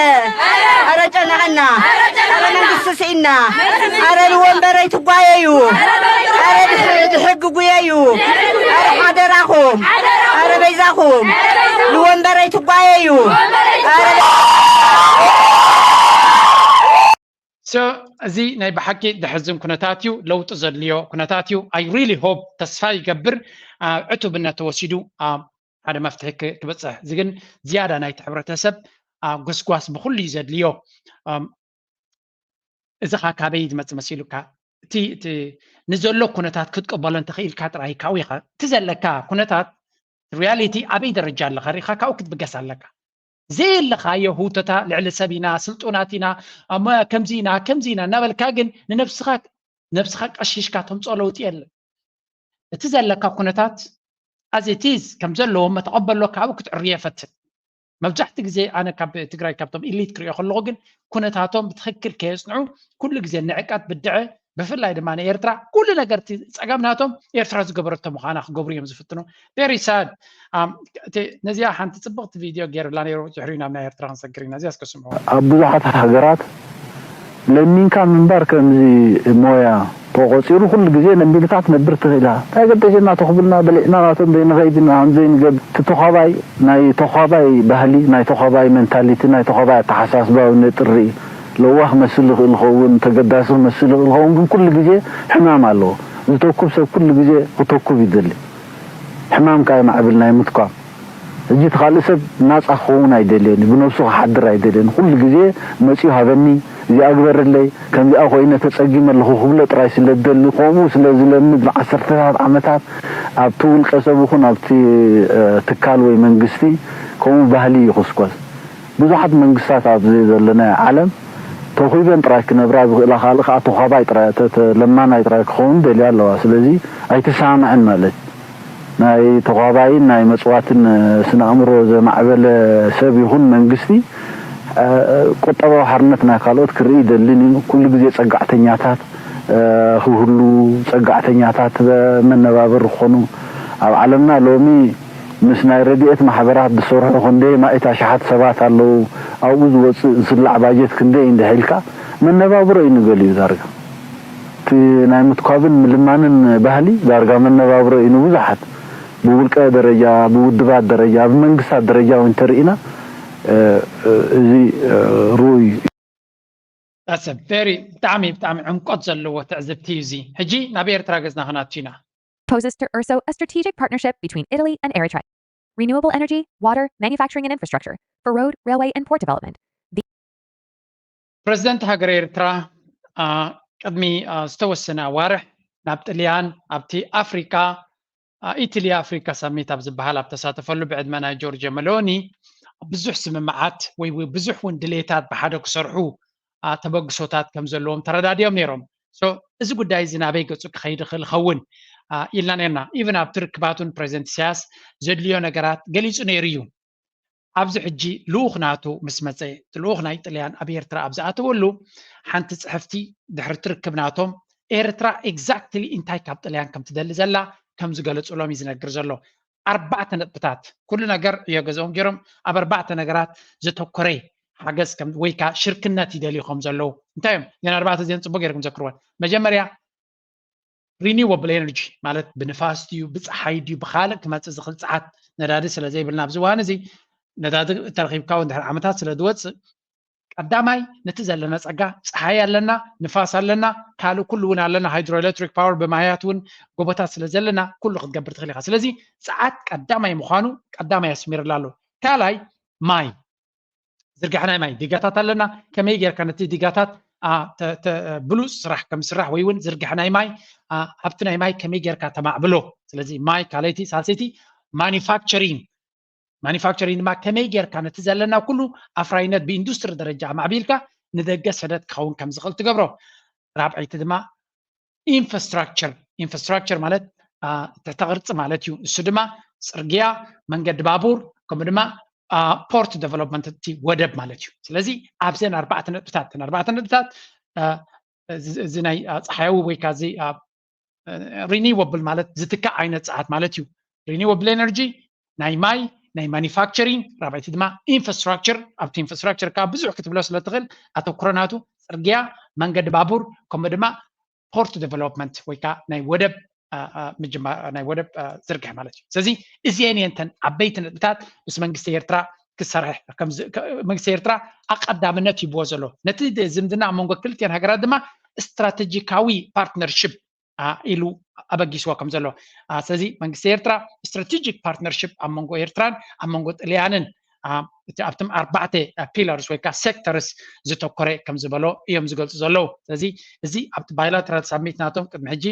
ኧረ ጨነቐና ኧረ መንግስቲ ስኢና ኧረ ንወንበረይ ትጓየዩ ኧረ ድሕጊ ጉየዩ ኧረ ሓደራኹም ኧረ በይዛኹም ንወንበረይ ትጓየዩ ኧረ So እዚ ናይ ብሓቂ ደሕዝን ኩነታት እዩ። ለውጢ ዘድልዮ ኩነታት እዩ። I really hope ተስፋ ይገብር ዕቱብነት ተወሲዱ ሓደ መፍትሒ ክበፅሕ። እዚ ግን ዝያዳ ናይቲ ሕብረተሰብ ጎስጓስ ብኩሉ እዩ ዘድልዮ። እዚ ኸ ካበይ ዝመፅእ መሲሉካ? እቲ ንዘሎ ኩነታት ክትቅበሎ እንተኽኢልካ ጥራይ ካብኡ ኢኻ እቲ ዘለካ ኩነታት ሪያሊቲ ኣበይ ደረጃ ኣለኻ ሪኢኻ ካብኡ ክትብገስ ኣለካ። ዘየለኻዮ ህውተታ ልዕሊ ሰብ ኢና ስልጡናት ኢና ሞያ ከምዚ ኢና ከምዚ ኢና እናበልካ ግን ንነብስኻ ነብስኻ ቀሺሽካ ተምፅኦ ለውጢ የለን። እቲ ዘለካ ኩነታት as it is ከም ዘለዎ መተቐበሎ ካብኡ ክትዕርዮ ፈትን። መብዛሕቲ ግዜ ኣነ ካብ ትግራይ ካብቶም ኢሊት ክሪኦ ከለኹ ግን ኩነታቶም ብትኽክል ከየፅንዑ ኩሉ ግዜ ንዕቀት ብድዐ ብፍላይ ድማ ንኤርትራ ኩሉ ነገር እቲ ፀገም ናቶም ኤርትራ ዝገበረቶ ምዃና ክገብሩ እዮም ዝፍትኑ። Very sad። ነዚኣ ሓንቲ ፅብቕቲ ቪድዮ ገይርላ ነይሩ ድሕሪኡ ናብ ናይ ኤርትራ ክንሰግር ኢና እዚኣ እስከ ስምዑ። ኣብ ብዙሓት ሃገራት ለሚንካ ምንባር ከምዚ ሞያ ተቖጺሩ ኩሉ ግዜ ለሚንካ ክትነብር ትኽእል ኢኻ። እንታይ ገደሸና ተኹብልና በሊዕና ናቶም ዘይንኸይድ ኢና ከምዘይንገብ እቲ ተዃባይ ናይ ተዃባይ ባህሊ ናይ ተዃባይ መንታሊቲ ናይ ተዃባይ ኣተሓሳስባ እውን የጥሪ እዩ። ለዋህ ክመስል ይኽእል ይኸውን፣ ተገዳሲ ክመስል ይኽእል ይኸውን፣ ግን ኩሉ ግዜ ሕማም ኣለዎ። ዝተኩብ ሰብ ኩሉ ግዜ ክተኩብ ይደሊ። ሕማም ከኣ የማዕብል ናይ ምትኳብ። ሕጂ እቲ ካልእ ሰብ ናጻ ክኸውን ኣይደልዮን እዩ፣ ብነብሱ ክሓድር ኣይደልዮን። ኩሉ ግዜ መጺኡ ሃበኒ፣ እዚኣ ግበረለይ፣ ከምዚኣ ኮይነ ተጸጊመ ኣለኹ ክብሎ ጥራይ ስለ ዝደሊ፣ ከምኡ ስለ ዝለምድ ንዓሰርተታት ዓመታት ኣብቲ ውልቀ ሰብ ይኹን ኣብቲ ትካል ወይ መንግስቲ ከምኡ ባህሊ እዩ ክስኮስ። ብዙሓት መንግስታት ኣብዚ ዘለናዮ ዓለም ተኺበን ጥራይ ክነብራ ዝኽእላ ካልእ ከዓ ተዃባይ ጥራይ ለማናይ ጥራይ ክኸውን ደልያ ኣለዋ። ስለዚ ኣይትሰማምዐን ማለት ናይ ተዃባይን ናይ መፅዋትን ስነ ኣእምሮ ዘማዕበለ ሰብ ይኹን መንግስቲ ቁጠባዊ ሓርነት ናይ ካልኦት ክርኢ ይደልን እዩ። ኩሉ ግዜ ፀጋዕተኛታት ክህሉ ፀጋዕተኛታት መነባብር ክኾኑ ኣብ ዓለምና ሎሚ ምስ ናይ ረድኤት ማሕበራት ዝሰርሑ ክንደይ ማእት ኣሽሓት ሰባት ኣለዉ ኣብኡ ዝወፅእ ዝስላዕ ባጀት ክንደይ እንድሕ ኢልካ መነባብሮ እዩ ንገሊኡ ዳርጋ እቲ ናይ ምትኳብን ምልማንን ባህሊ ዳርጋ መነባብሮ እዩ ንብዙሓት ብውልቀ ደረጃ ብውድባት ደረጃ ብመንግስታት ደረጃ እውን ተርኢና እዚ ርኡይ እዩ። That's a very ብጣዕሚ ብጣዕሚ ዕምቆት ዘለዎ ትዕዝብቲ እዩ እዚ። ሕጂ ናብ ኤርትራ ገጽና ክናቱ ኢና። Poses to Urso a strategic partnership between Italy and Eritrea. Renewable energy, water, manufacturing and infrastructure, for road, railway and port development. ፕረዚደንት ሃገረ ኤርትራ ቅድሚ ዝተወሰነ ኣዋርሕ ናብ ጥልያን ኣብቲ ኣፍሪካ ኢትሊ ኣፍሪካ ሳሚት ኣብ ዝበሃል ኣብ ተሳተፈሉ ብዕድመ ናይ ጆርጅ መሎኒ ብዙሕ ስምምዓት ወይ ብዙሕ እውን ድሌታት ብሓደ ክሰርሑ ተበግሶታት ከም ዘለዎም ተረዳዲኦም ነይሮም። እዚ ጉዳይ እዚ ናበይ ገፁ ክኸይድ ይኽእል ይኸውን ኢልና ነርና። ኢቨን ኣብቲ ርክባቱን ፕሬዚደንት ኢሳያስ ዘድልዮ ነገራት ገሊፁ ነይሩ እዩ። ኣብዚ ሕጂ ልኡኽ ናቱ ምስ መፀ እቲ ልኡኽ ናይ ጥልያን ኣብ ኤርትራ ኣብ ዝኣተወሉ ሓንቲ ፅሕፍቲ ድሕሪ ትርክብ ናቶም ኤርትራ exactly እንታይ ካብ ጥልያን ከም ትደሊ ዘላ ከም ዝገለፁሎም እዩ ዝነግር ዘሎ። ኣርባዕተ ነጥብታት ኩሉ ነገር እዮ ገዝኦም ገይሮም ኣብ ኣርባዕተ ነገራት ዘተኮረ ሓገዝ ወይ ከዓ ሽርክነት ይደልዩ ከም ዘለዉ እንታይ እዮም ዘን ኣርባዕተ እዚአን ፅቡቅ ገይርኩም ዘክርወን። መጀመርያ renewable energy ማለት ብንፋስ ድዩ ብፀሓይ ድዩ ብካልእ ክመፅእ ዝኽእል ፀዓት ነዳዲ ስለ ዘይብልና ኣብዚ እዋን እዚ ነዳዲ ተረኪብካ እውን ድሕሪ ዓመታት ስለ ዝወፅእ ቀዳማይ ነቲ ዘለና ፀጋ ፀሓይ ኣለና፣ ንፋስ ኣለና፣ ካልእ ኩሉ እውን ኣለና፣ hydroelectric power ብማያት እውን ጎቦታት ስለ ዘለና ኩሉ ክትገብር ትኽእል ኢኻ። ስለዚ ፀዓት ቀዳማይ ምዃኑ ቀዳማይ ኣስሚርላ ኣሎ። ካልኣይ ማይ ዝርጋሐ ናይ ማይ ዲጋታት ኣለና። ከመይ ጌርካ ነቲ ዲጋታት ብሉፅ ስራሕ ከም ስራሕ ወይ እውን ዝርጋሐ ናይ ማይ ሃብቲ ናይ ማይ ከመይ ጌርካ ተማዕብሎ። ስለዚ ማይ ካልኣይቲ ሳልሰይቲ ማኒፋክቸሪንግ ማኒፋክቸሪንግ ድማ ከመይ ጌርካ ነቲ ዘለና ኩሉ ኣፍራይነት ብኢንዱስትሪ ደረጃ ኣማዕቢልካ ንደገ ሰደድ ክኸውን ከም ዝኽእል ትገብሮ። ራብዐይቲ ድማ ኢንፍራስትራክቸር ኢንፍራስትራክቸር ማለት ትሕተ ቅርፂ ማለት እዩ። እሱ ድማ ፅርግያ፣ መንገዲ ባቡር ከምኡ ድማ ፖርት ዴቨሎፕመንት እቲ ወደብ ማለት እዩ። ስለዚ ኣብዘን ኣርባዕተ ነጥብታት እተን ኣርባዕተ ነጥብታት እዚ ናይ ፀሓያዊ ወይ ከዓ እዚ renewable ማለት ዝትካእ ዓይነት ፀዓት ማለት እዩ። Renewable energy ናይ ማይ ናይ ማኒፋክቸሪንግ ራብዐይቲ ድማ ኢንፍራስትራክቸር ኣብቲ ኢንፍራስትራክቸር ከዓ ብዙሕ ክትብሎ ስለትኽእል ኣተኩሮ ናቱ ፅርግያ፣ መንገዲ ባቡር ከምኡ ድማ ፖርት ዴቨሎፕመንት ወይ ከዓ ናይ ወደብ ናይ ወደብ ዝርግሕ ማለት እዩ። ስለዚ እዚአን እየንተን ዓበይቲ ነጥብታት ምስ መንግስቲ ኤርትራ ክሰርሕ መንግስቲ ኤርትራ ኣቀዳምነት ይብዎ ዘሎ ነቲ ዝምድና ኣብ መንጎ ክልቲአን ሃገራት ድማ ስትራቴጂካዊ ፓርትነርሽፕ ኢሉ ኣበጊስዎ ከም ዘሎ። ስለዚ መንግስቲ ኤርትራ ስትራቴጂክ ፓርትነርሽፕ ኣብ መንጎ ኤርትራን ኣብ መንጎ ጥልያንን ኣብቶም ኣርባዕተ ፒላርስ ወይ ከዓ ሴክተርስ ዝተኮረ ከም ዝበሎ እዮም ዝገልፁ ዘለዉ። ስለዚ እዚ ኣብቲ ባይላተራል ሳሚት ናቶም ቅድሚ ሕጂ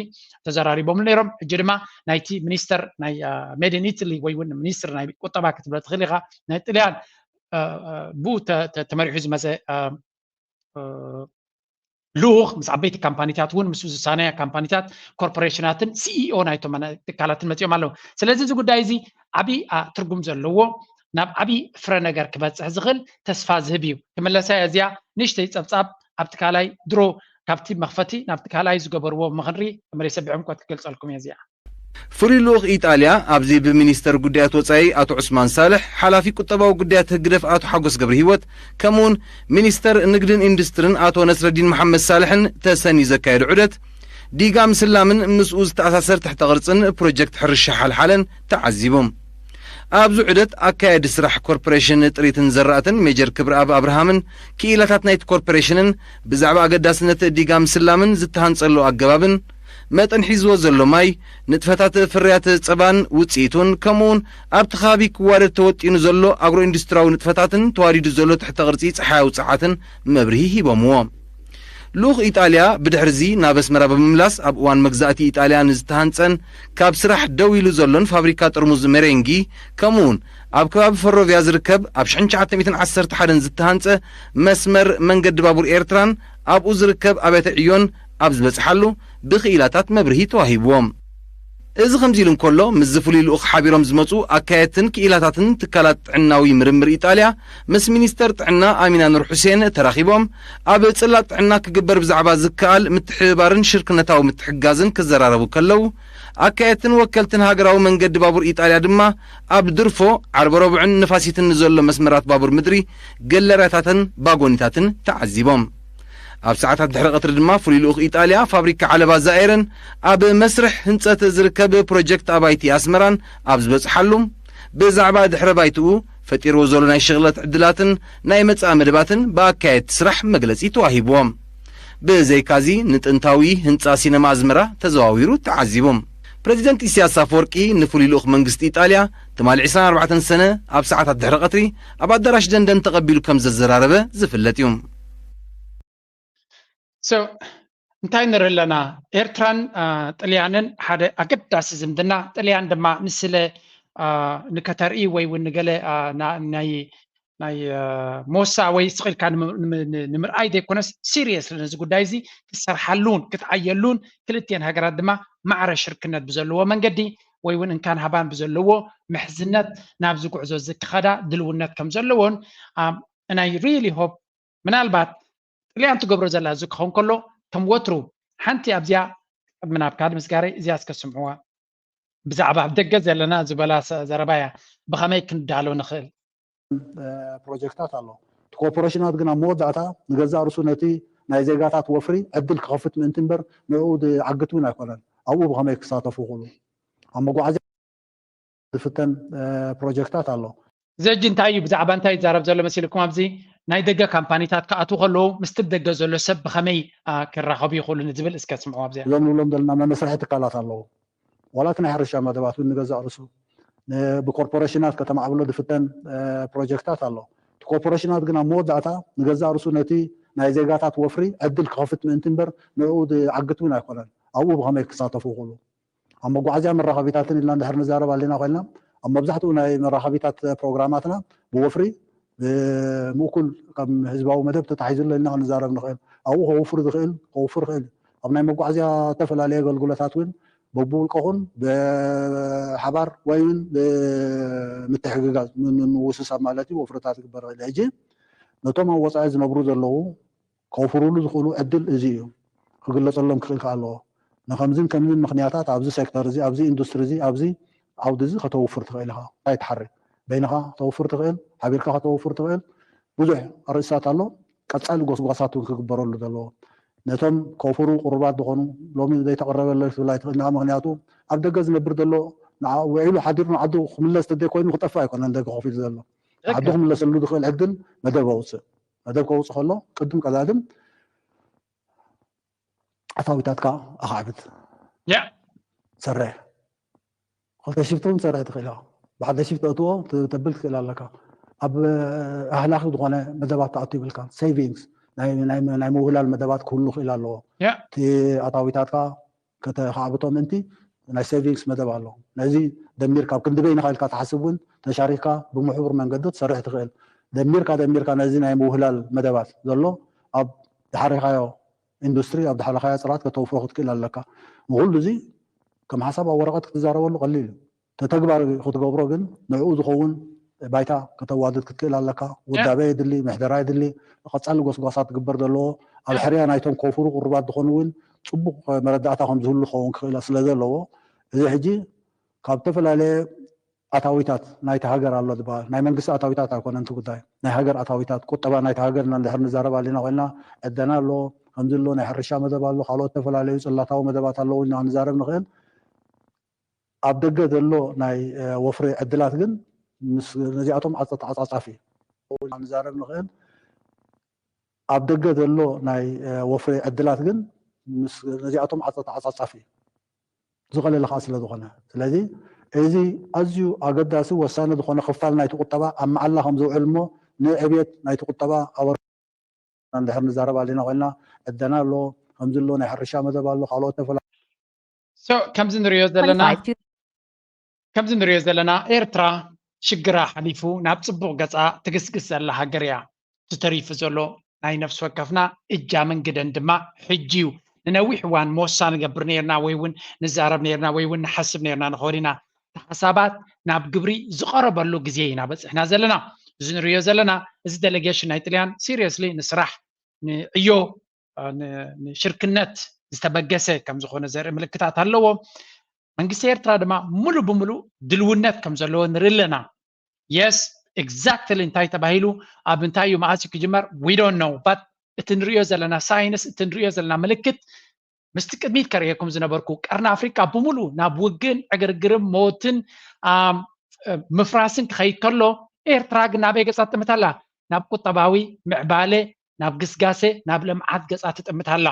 ተዘራሪቦምሉ ነይሮም። ሕጂ ድማ ናይቲ ሚኒስተር ናይ ሜድን ኢትሊ ወይ እውን ሚኒስትር ናይ ቁጠባ ክትብሎ ትኽእል ኢኻ ናይ ጥልያን ብኡ ተመሪሑ ዝመፀ ልኡኽ ምስ ዓበይቲ ካምፓኒታት እውን ምስ ዝሳነያ ካምፓኒታት ኮርፖሬሽናትን ሲኢኦ ናይቶም ትካላትን መፂኦም ኣለዉ። ስለዚ እዚ ጉዳይ እዚ ዓብዪ ትርጉም ዘለዎ ናብ ዓብዪ ፍረ ነገር ክበፅሕ ዝኽእል ተስፋ ዝህብ እዩ። ክምለሳ እዚኣ ንእሽተይ ፀብፃብ ኣብቲ ካልኣይ ድሮ ካብቲ መኽፈቲ ናብቲ ካልኣይ ዝገበርዎ ምኽንሪ መሬት ሰቢዖም ኮት ክገልፀልኩም እየ እዚኣ ፍሉይ ልኡኽ ኢጣልያ ኣብዚ ብሚኒስተር ጉዳያት ወጻኢ ኣቶ ዑስማን ሳልሕ፣ ሓላፊ ቁጠባዊ ጉዳያት ህግደፍ ኣቶ ሓጎስ ገብረሂወት፣ ከምኡውን ሚኒስተር ንግድን ኢንዱስትርን ኣቶ ነስረዲን መሓመድ ሳልሕን ተሰንዩ ዘካየዶ ዑደት፣ ዲጋ ምስላምን ምስኡ ዝተኣሳሰር ትሕተ ቅርጽን ፕሮጀክት ሕርሻ ሓልሓለን ተዓዚቡ። ኣብዚ ዑደት ኣካያዲ ስራሕ ኮርፖሬሽን ጥሪትን ዘራእትን ሜጀር ክብረኣብ ኣብርሃምን ክኢላታት ናይቲ ኮርፖሬሽንን ብዛዕባ ኣገዳስነት ዲጋ ምስላምን ዝተሃንጸሉ ኣገባብን መጠን ሒዝዎ ዘሎ ማይ፣ ንጥፈታት ፍርያት ጸባን ውጽኢቱን፣ ከምኡውን ኣብቲ ከባቢ ክዋደድ ተወጢኑ ዘሎ ኣግሮ ኢንዱስትሪያዊ ንጥፈታትን ተዋዲዱ ዘሎ ትሕተ ቅርጺ ጸሓያዊ ጸዓትን መብርሂ ሂቦምዎ። ልኡኽ ኢጣልያ ብድሕርዚ ናብ ኣስመራ ብምምላስ ኣብ እዋን መግዛእቲ ኢጣልያ ንዝተሃንጸን ካብ ስራሕ ደው ኢሉ ዘሎን ፋብሪካ ጥርሙዝ ሜሬንጊ ከምኡውን ኣብ ከባቢ ፈሮቪያ ዝርከብ ኣብ ሽሕን ትሽዓተ ሚእትን ዓሰርተ ሓደን ዝተሃንጸ መስመር መንገዲ ባቡር ኤርትራን ኣብኡ ዝርከብ ኣብያተ ዕዮን ኣብ ዝበጽሓሉ ብክኢላታት መብርሂ ተዋሂብዎም። እዚ ከምዚ ኢሉ እንከሎ ምስዚ ፍሉይ ልኡኽ ሓቢሮም ዝመፁ ኣካየድትን ክኢላታትን ትካላት ጥዕናዊ ምርምር ኢጣልያ ምስ ሚኒስተር ጥዕና ኣሚና ኑር ሑሴን ተራኺቦም ኣብ ጽላት ጥዕና ክግበር ብዛዕባ ዝከኣል ምትሕብባርን ሽርክነታዊ ምትሕጋዝን ክዘራረቡ ከለዉ ኣካየድትን ወከልትን ሃገራዊ መንገዲ ባቡር ኢጣልያ ድማ ኣብ ድርፎ ዓርበ ረቡዕን ንፋሲትን ንዘሎ መስመራት ባቡር ምድሪ ገለርያታትን ባጎኒታትን ተዓዚቦም። ኣብ ሰዓታት ድሕሪ ቀትሪ ድማ ፍሉይ ልኡኽ ኢጣልያ ፋብሪካ ዓለባ ዛኤርን ኣብ መስርሕ ህንጸት ዝርከብ ፕሮጀክት ኣባይቲ ኣስመራን ኣብ ዝበጽሓሉ ብዛዕባ ድሕረ ባይትኡ ፈጢርዎ ዘሎ ናይ ሽቕለት ዕድላትን ናይ መጻኢ መደባትን ብኣካየድቲ ስራሕ መግለጺ ተዋሂብዎም። ብዘይካዚ ንጥንታዊ ህንጻ ሲነማ ኣዝመራ ተዘዋዊሩ ተዓዚቡ። ፕረዚደንት ኢሳያስ ኣፈወርቂ ንፍሉይ ልኡኽ መንግስቲ ኢጣልያ ትማሊ ዕስራን ኣርባዕተን ሰነ ኣብ ሰዓታት ድሕሪ ቀትሪ ኣብ ኣዳራሽ ደንደን ተቐቢሉ ከም ዘዘራረበ ዝፍለጥ እዩ። So እንታይ ንርኢ ኣለና? ኤርትራን ጥልያንን ሓደ ኣገዳሲ ዝምድና፣ ጥልያን ድማ ንስለ ንከተርኢ ወይ እውን ንገለ ናይ ናይ ሞሳ ወይ ስቕ ኢልካ ንምርኣይ ዘይኮነስ፣ ሲሪየስ ነዚ ጉዳይ እዚ ክትሰርሓሉን ክትዓየሉን፣ ክልቲኤን ሃገራት ድማ ማዕረ ሽርክነት ብዘለዎ መንገዲ ወይ እውን እንካን ሃባን ብዘለዎ ምሕዝነት ናብዚ ጉዕዞ እዚ ክኸዳ ድልውነት ከም ዘለዎን ናይ ሪሊ ሆፕ ምናልባት ጥልያን ትገብሮ ዘላ እዚ ክኸውን ከሎ፣ ከም ወትሩ ሓንቲ ኣብዚኣ ቅድሚ ናብ ካልእ ምስጋረይ እዚኣ እስከ ስምዕዋ። ብዛዕባ ኣብ ደገ ዘለና ዝበላ ዘረባ እያ። ብኸመይ ክንዳሎ ንኽእል? ፕሮጀክታት ኣሎ። እቲ ኮርፖሬሽናት ግን ኣብ መወዳእታ ንገዛእ ርእሱ ነቲ ናይ ዜጋታት ወፍሪ ዕድል ክኸፍት ምእንቲ እምበር ንዕኡ ዝዓግት እውን ኣይኮነን። ኣብኡ ብኸመይ ክሳተፉ ይኽእሉ? ኣብ መጓዓዝያ ዝፍተን ፕሮጀክታት ኣሎ። እዚ ሕጂ እንታይ እዩ፣ ብዛዕባ እንታይ ይዛረብ ዘሎ መሲልኩም? ኣብዚ ናይ ደገ ካምፓኒታት ክኣትዉ ከለዉ ምስቲ ደገ ዘሎ ሰብ ብኸመይ ክራኸቡ ይኽእሉ ንዝብል እስከ ስምዑ። ኣብዚኣ እዞም ንብሎም ዘለና መመስርሒ ትካላት ኣለዉ። ዋላ እቲ ናይ ሕርሻ መደባት እውን ንገዛእ ርእሱ ብኮርፖሬሽናት ከተማዕብሎ ዝፍተን ፕሮጀክታት ኣሎ። እቲ ኮርፖሬሽናት ግን ኣብ መወዳእታ ንገዛእ ርእሱ ነቲ ናይ ዜጋታት ወፍሪ ዕድል ክኸፍት ምእንቲ እምበር ንዕኡ ዝዓግት እውን ኣይኮነን። ኣብኡ ብኸመይ ክሳተፉ ይኽእሉ? ኣብ መጓዓዝያ መራኸቢታትን ኢልና እንድሕር ንዛረብ ኣለና ኮይልና፣ ኣብ መብዛሕትኡ ናይ መራኸቢታት ፕሮግራማትና ብወፍሪ ብምእኩል ከም ህዝባዊ መደብ ተታሒዙ ኣሎ ኢልና ክንዛረብ ንኽእል። ኣብኡ ከውፍር ዝኽእል ከውፍር ይኽእል እዩ። ኣብ ናይ መጓዓዝያ ዝተፈላለዩ ኣገልግሎታት እውን በብውልቀኹን ብሓባር ወይ እውን ብምትሕግጋዝ ምውስሳብ ማለት እዩ ወፍርታት ክግበር ይኽእል። ሕጂ ነቶም ኣብ ወፃኢ ዝነብሩ ዘለዉ ከውፍሩሉ ዝኽእሉ ዕድል እዚ እዩ። ክግለፀሎም ክኽእል ከኣ ኣለዎ። ንከምዝን ከምዝን ምኽንያታት ኣብዚ ሴክተር እዚ፣ ኣብዚ ኢንዱስትሪ እዚ፣ ኣብዚ ዓውዲ እዚ ከተውፍር ትኽእል ኢኻ። እንታይ ትሓሪ? በይንኻ ከተውፍር ትኽእል፣ ሓቢርካ ከተውፍር ትኽእል። ብዙሕ ኣርእስታት ኣሎ። ቀጻሊ ጎስጓሳት እውን ክግበረሉ ዘለዎ። ነቶም ከውፍሩ ቅሩባት ዝኾኑ ሎሚ ዘይተቐረበለይ ክትብል ኣይትኽእል ኢኻ። ምኽንያቱ ኣብ ደገ ዝነብር ዘሎ ንዓ ውዒሉ ሓዲሩ ንዓዱ ክምለስ ተደይ ኮይኑ ክጠፍእ ኣይኮነን ደገ ኮፍ ኢሉ ዘሎ። ንዓዱ ክምለሰሉ ዝኽእል ዕድል መደብ ኣውፅእ። መደብ ከውፅእ ከሎ ቅድም ቀዳድም ኣታዊታትካ ኣኻዕብት ያ ሰርሕ። ክልተ ሽፍት እውን ትሰርሕ ትኽእል ኢኻ። ብሓደ ሽፍት ተእትዎ ተብል ትኽእል ኣለካ። ኣብ ኣህላኺ ዝኾነ መደባት ትኣቱ ይብልካ። ሴቪንግስ ናይ ምውህላል መደባት ክህሉ ክእል ኣለዎ። ያ እቲ ኣታዊታትካ ከተኻዕብቶ ምእንቲ ናይ ሴቪንግስ መደብ ኣሎ። ነዚ ደሚርካ ኣብ ክንዲ በይንኻ ኢልካ ትሓስብ እውን ተሻሪክካ ብምሕቡር መንገዲ ትሰርሕ ትኽእል። ደሚርካ ደሚርካ ነዚ ናይ ምውህላል መደባት ዘሎ ኣብ ድሓሪኻዮ ኢንዱስትሪ ኣብ ድሓረኻዮ ፅራት ከተውፍሮ ክትክእል ኣለካ። ንኹሉ እዚ ከም ሓሳብ ኣብ ወረቐት ክትዛረበሉ ቀሊል እዩ። ተተግባር ክትገብሮ ግን ንዕኡ ዝኸውን ባይታ ከተዋድድ ክትክእል ኣለካ። ውዳበ የድሊ፣ ምሕደራ የድሊ፣ ቀፃሊ ጎስጓሳት ክግበር ዘለዎ ኣብ ሕርያ ናይቶም ከውፍሩ ቅሩባት ዝኾኑ እውን ፅቡቕ መረዳእታ ከም ዝህሉ ክኸውን ክኽእል ስለ ዘለዎ እዚ ሕጂ ካብ ዝተፈላለየ ኣታዊታት ናይቲ ሃገር ኣሎ ዝበሃል ናይ መንግስቲ ኣታዊታት ኣይኮነን እቲ ጉዳይ ናይ ሃገር ኣታዊታት ቁጠባ ናይቲ ሃገር ኢና እንድሕር ንዛረብ ኣለና ኮይና ዕደና ኣሎ ከምዚ ኣሎ ናይ ሕርሻ መደብ ኣሎ ካልኦት ዝተፈላለዩ ፅላታዊ መደባት ኣለዉ ኢና ንዛረብ ንኽእል ኣብ ደገ ዘሎ ናይ ወፍሪ ዕድላት ግን ምስ ነዚኣቶም ተዓፃፃፊ እዩ ንዛረብ ንኽእል ኣብ ደገ ዘሎ ናይ ወፍሪ ዕድላት ግን ምስ ነዚኣቶም ተዓፃፃፊ እዩ ዝቐለለ ከዓ ስለ ዝኾነ ስለዚ እዚ ኣዝዩ ኣገዳሲ ወሳኒ ዝኾነ ክፋል ናይቲ ቁጠባ ኣብ መዓላ ከም ዝውዕል እሞ ንዕብየት ናይቲ ቁጠባ ኣበርክቶ እንድሕር ንዛረብ ኣለና ኮይና ዕደና ኣሎ ከምዚ ኣሎ ናይ ሕርሻ መደብ ኣሎ ካልኦት ተፈላ ከምዚ ንሪኦ ዘለና ከምዚ ንሪኦ ዘለና ኤርትራ ሽግራ ሓሊፉ ናብ ፅቡቕ ገፃ ትግስግስ ዘላ ሃገር እያ። እቲ ተሪፉ ዘሎ ናይ ነፍሲ ወከፍና እጃምን ግደን ድማ ሕጂ እዩ። ንነዊሕ እዋን ሞሳ ንገብር ነርና ወይ እውን ንዛረብ ነርና ወይ እውን ንሓስብ ነርና ንኸውን ኢና። እቲ ሓሳባት ናብ ግብሪ ዝቐረበሉ ግዜ ኢና በፂሕና ዘለና። እዚ ንሪኦ ዘለና እዚ ዴሌጌሽን ናይ ጥልያን ሲሪየስሊ ንስራሕ ንዕዮ ንሽርክነት ዝተበገሰ ከም ዝኾነ ዘርኢ ምልክታት ኣለዎ። መንግስቲ ኤርትራ ድማ ሙሉእ ብሙሉእ ድልውነት ከም ዘለዎ ንርኢ ኣለና። የስ ኤግዛክትሊ እንታይ ተባሂሉ ኣብ እንታይ እዩ መዓስ እዩ ክጅመር we don't know but እቲ ንሪኦ ዘለና ሳይንስ እቲ ንሪኦ ዘለና ምልክት ምስቲ ቅድሚት ከርእየኩም ዝነበርኩ ቀርኒ ኣፍሪቃ ብምሉእ ናብ ውግእን ዕግርግርን መወትን ምፍራስን ክኸይድ ከሎ ኤርትራ ግን ናበይ ገጻ ትጥምት ኣላ? ናብ ቁጠባዊ ምዕባለ፣ ናብ ግስጋሴ፣ ናብ ልምዓት ገጻ ትጥምት ኣላ።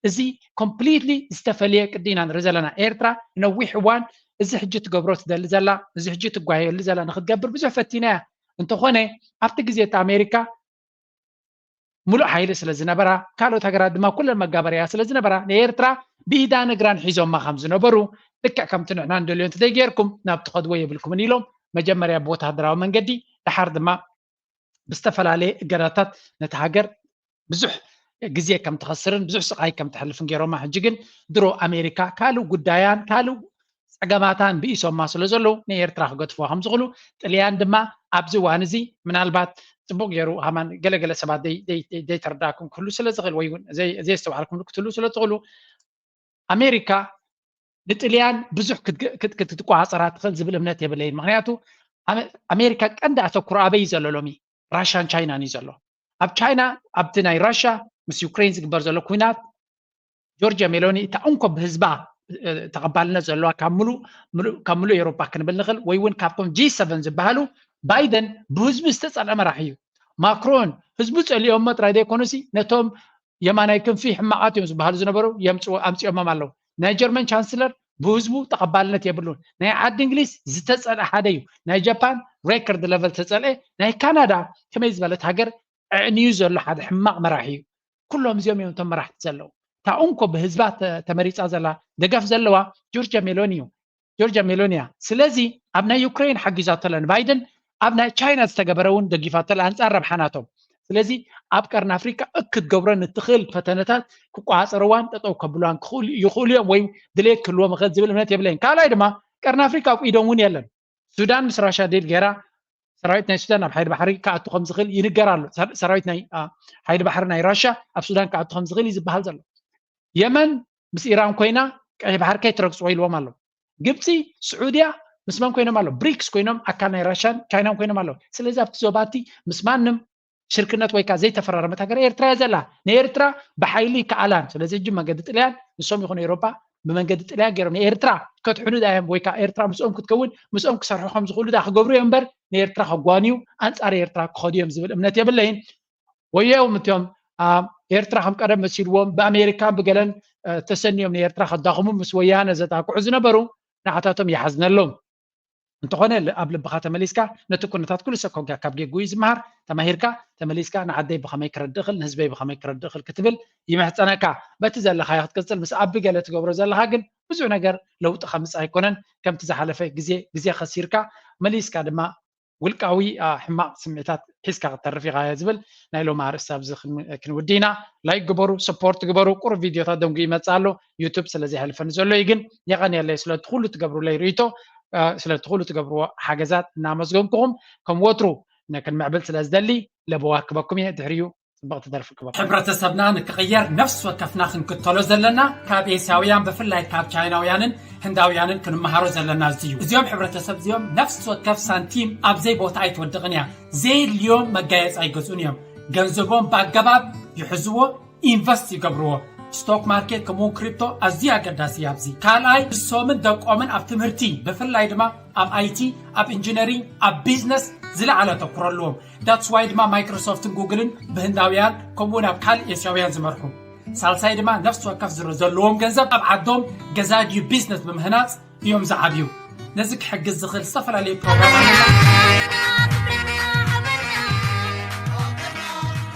እዚ ኮምፕሊትሊ ዝተፈለየ ቅዲ ኢና ንርኢ ዘለና። ኤርትራ ነዊሕ እዋን እዚ ሕጂ ትገብሮ ትደሊ ዘላ፣ እዚ ሕጂ ትጓየሉ ዘላ ንክትገብር ብዙሕ ፈቲና እያ። እንተኾነ ኣብቲ ግዜ እቲ ኣሜሪካ ሙሉእ ሓይሊ ስለ ዝነበራ፣ ካልኦት ሃገራት ድማ ኩለን መጋበርያ ስለ ዝነበራ፣ ንኤርትራ ብኢዳን እግራን ሒዞማ ከም ዝነበሩ፣ ልክዕ ከምቲ ንሕና እንደልዮ እንተዘይጌርኩም ናብ ትኸድዎ የብልኩምን ኢሎም መጀመርያ ብወታደራዊ መንገዲ፣ ደሓር ድማ ብዝተፈላለየ እገዳታት ነቲ ሃገር ብዙሕ ግዜ ከም ትኸስርን ብዙሕ ስቓይ ከም ትሕልፍን ገይሮማ። ሕጂ ግን ድሮ ኣሜሪካ ካልእ ጉዳያን ካልእ ጸገማታን ብኢሶማ ስለ ዘለዉ ንኤርትራ ክገድፍዋ ከም ዝኽእሉ፣ ጥልያን ድማ ኣብዚ እዋን እዚ ምናልባት ጽቡቕ ገይሩ ሃማን ገለገለ ሰባት ደይ- ደይ- ደይ- ዘይተረዳእኩም ክህሉ ስለ ዝኽእል ወይ እውን ዘይ- ዘየስተውዓልኩም ክትህሉ ስለ ትኽእሉ ኣሜሪካ ንጥልያን ብዙሕ ክትግ- ክት- ክት- ክትቆጻጸራ ትኽእል ዝብል እምነት የብለይን። ምክንያቱ ኣመ- ኣሜሪካ ቀንዲ ኣተኩሮ ኣበይ እዩ ዘሎ ሎሚ? ራሻን ቻይናን እዩ ዘሎ። ኣብ ቻይና ኣብቲ ናይ ራሻ ምስ ዩክሬን ዝግበር ዘሎ ኩናት ጆርጅያ ሜሎኒ እታ እንኮ ብህዝባ እ፣ ተቐባልነት ዘለዋ ካብ ሙሉእ ሙሉእ- ካብ ሙሉእ ኤውሮጳ ክንብል ንኽእል ወይ እውን ካብቶም ጂ ሰቨን ዝበሃሉ ባይደን ብህዝቡ ዝተጸልአ መራሒ እዩ። ማክሮን ህዝቡ ጸሊኦሞ ጥራይ ዘይኮኑሲ ነቶም የማናይ ክንፊ ሕማቓት እዮም ዝበሃሉ ዝነበሩ የምጽዎ ኣምጺኦሞም ኣለዉ። ናይ ጀርመን ቻንስለር ብህዝቡ ተቐባልነት የብሉን። ናይ ዓዲ እንግሊዝ ዝተጸልአ ሓደ እዩ። ናይ ጃፓን ሬከርድ ለቨል ተጸልአ። ናይ ካናዳ ከመይ ዝበለት ሃገር ኣዕንዩ ዘሎ ሓደ ሕማቕ መራሒ እዩ። ኩሎም እዚኦም እዮም እቶም መራሕቲ ዘለዉ። እታ እንኮ ብህዝባ ተ- ተመሪጻ ዘላ ደገፍ ዘለዋ ጆርጅያ ሜሎኒ እዩ። ጆርጅያ ሜሎኒ እያ። ስለዚ ኣብ ናይ ዩክሬን ሓጊዛቶ ኣላ ንባይደን፣ ኣብ ናይ ቻይና ዝተገበረ እውን ደጊፋቶ ኣላ ኣንጻር ረብሓ ናቶም። ስለዚ ኣብ ቀርኒ ኣፍሪካ እክትገብረን እትኽእል ፈተነታት ክቋፀርዋን ጠጠው ከብልዋን ክኽእሉ ይኽእሉ እዮም ወይ ድሌት ክህልዎም ይኽእል ዝብል እምነት የብለይን። ካልኣይ ድማ ቀርኒ ኣፍሪካ ኣብ ኢዶም እውን የለን። ሱዳን ምስ ራሻ ዲል ገይራ ሰራዊት ናይ ሱዳን ኣብ ሓይሊ ባሕሪ ክኣቱ ከም ዝኽእል ይንገር ኣሎ። ሰር- ሰራዊት ናይ አ፣ ሓይሊ ባሕሪ ናይ ራሻ ኣብ ሱዳን ክኣቱ ከም ዝኽእል እዩ ዝበሃል ዘሎ። የመን ምስ ኢራን ኮይና ቀይ ባሕሪ ከይትረግፅዎ ኢልዎም ኣለዉ። ግብፂ፣ ስዑድያ ምስ መን ኮይኖም ኣለዉ? ብሪክስ ኮይኖም ኣካል ናይ ራሻን ቻይናን ኮይኖም ኣለዉ። ስለዚ ኣብቲ ዞባቲ ምስ ማንም ሽርክነት ወይ ከዓ ዘይተፈራረመት ሃገር ኤርትራ እያ ዘላ። ንኤርትራ ብሓይሊ ይከኣላን። ስለዚ ሕጂ መንገዲ ጥልያን ንሶም ይኹኑ ኤውሮጳ ብመንገዲ ጥልያን ገይሮም ንኤርትራ ከድሕኑ ዳ እዮም ወይ ከዓ ኤርትራ ምስኦም ክትከውን ምስኦም ክሰርሑ ከም ዝኽእሉ ዳ ክገብሩ እዮም እምበር ንኤርትራ ከጓንዩ ኣንጻር ኤርትራ ክኸዱ እዮም ዝብል እምነት የብለይን። ወዮም እቶም ኣብ ኤርትራ ከም ቀደም መሲልዎም ብኣሜሪካን ብገለን እ፣ ተሰንዮም ንኤርትራ ከዳኽሙ ምስ ወያነ ዘጣቅዑ ዝነበሩ ንዓታቶም ይሓዝነሎም። እንተኾነ ል- ኣብ ልብኻ ተመሊስካ ነቲ ኩነታት ኩሉ ሰብ ኮንካ ካብ ጌግኡ እዩ ዝመሃር። ተማሂርካ ተመሊስካ ንዓደይ ብኸመይ ክረድእ እኽእል ንህዝበይ ብኸመይ ክረድእ እኽእል ክትብል ይምሕፀነካ። በቲ ዘለኻዮ ክትቅፅል ምስ ኣቢ ገለ ትገብሮ ዘለኻ ግን ብዙሕ ነገር ለውጢ ከምፅእ ኣይኮነን። ከምቲ ዝሓለፈ ግዜ ግዜ ከሲርካ መሊስካ ድማ ውልቃዊ አ፣ ሕማቕ ስምዒታት ሒዝካ ክትተርፍ ኢኻ እየ ዝብል ናይ ሎሚ ኣርእስቲ ኣብዚ ክን- ክንውዲ ኢና። ላይክ ግበሩ፣ ሰፖርት ግበሩ። ቁሩብ ቪድዮታት ደንጉ ይመፅእ ኣሎ ዩቱብ ስለ ዘይሕልፈኒ ዘሎ እዩ። ግን የቐንየለይ ስለቲ ኩሉ ትገብሩለይ ርእይቶ አ፣ ስለቲ ኩሉ ትገብርዎ ሓገዛት እናመስገንኩኹም ከም ወትሩ ነ- ክንምዕብል ስለ ዝደሊ ለበዋ ክበኩም እየ። ድሕሪኡ ፅብቕቲ ደርፊ ክበኩም። ሕብረተሰብና ንክቕየር ነፍሲ ወከፍና ክንክተሎ ዘለና ካብ ኤስያውያን ብፍላይ ካብ ቻይናውያንን ህንዳውያንን ክንመሃሮ ዘለና እዚ እዩ። እዚኦም ሕብረተሰብ እዚኦም ነፍሲ ወከፍ ሳንቲም ኣብ ዘይቦታ ኣይትወድቕን እያ። ዘየድልዮም መጋየፂ ኣይገዝኡን እዮም። ገንዘቦም ብኣገባብ ይሕዝዎ፣ ኢንቨስት ይገብርዎ። ስቶክ ማርኬት ከምኡውን ክሪፕቶ ኣዝዩ ኣገዳሲ እዩ ኣብዚ። ካልኣይ ንሶምን ደቆምን ኣብ ትምህርቲ ብፍላይ ድማ ኣብ ኣይቲ፣ ኣብ ኢንጂነሪንግ፣ ኣብ ቢዝነስ ዝለዓለ ኣተኩሮ ኣለዎም። ዳትስ ዋይ ድማ ማይክሮሶፍትን ጉግልን ብህንዳውያን ከምኡውን ኣብ ካልእ ኤስያውያን ዝመርሑ። ሳልሳይ ድማ ነፍሲ ወከፍ ዝረ- ዘለዎም ገንዘብ ኣብ ዓዶም ገዛ ድዩ ቢዝነስ ብምህናፅ እዮም ዝዓብዩ። ነዚ ክሕግዝ ዝኽእል ዝተፈላለዩ ፕሮግራም ኣለና።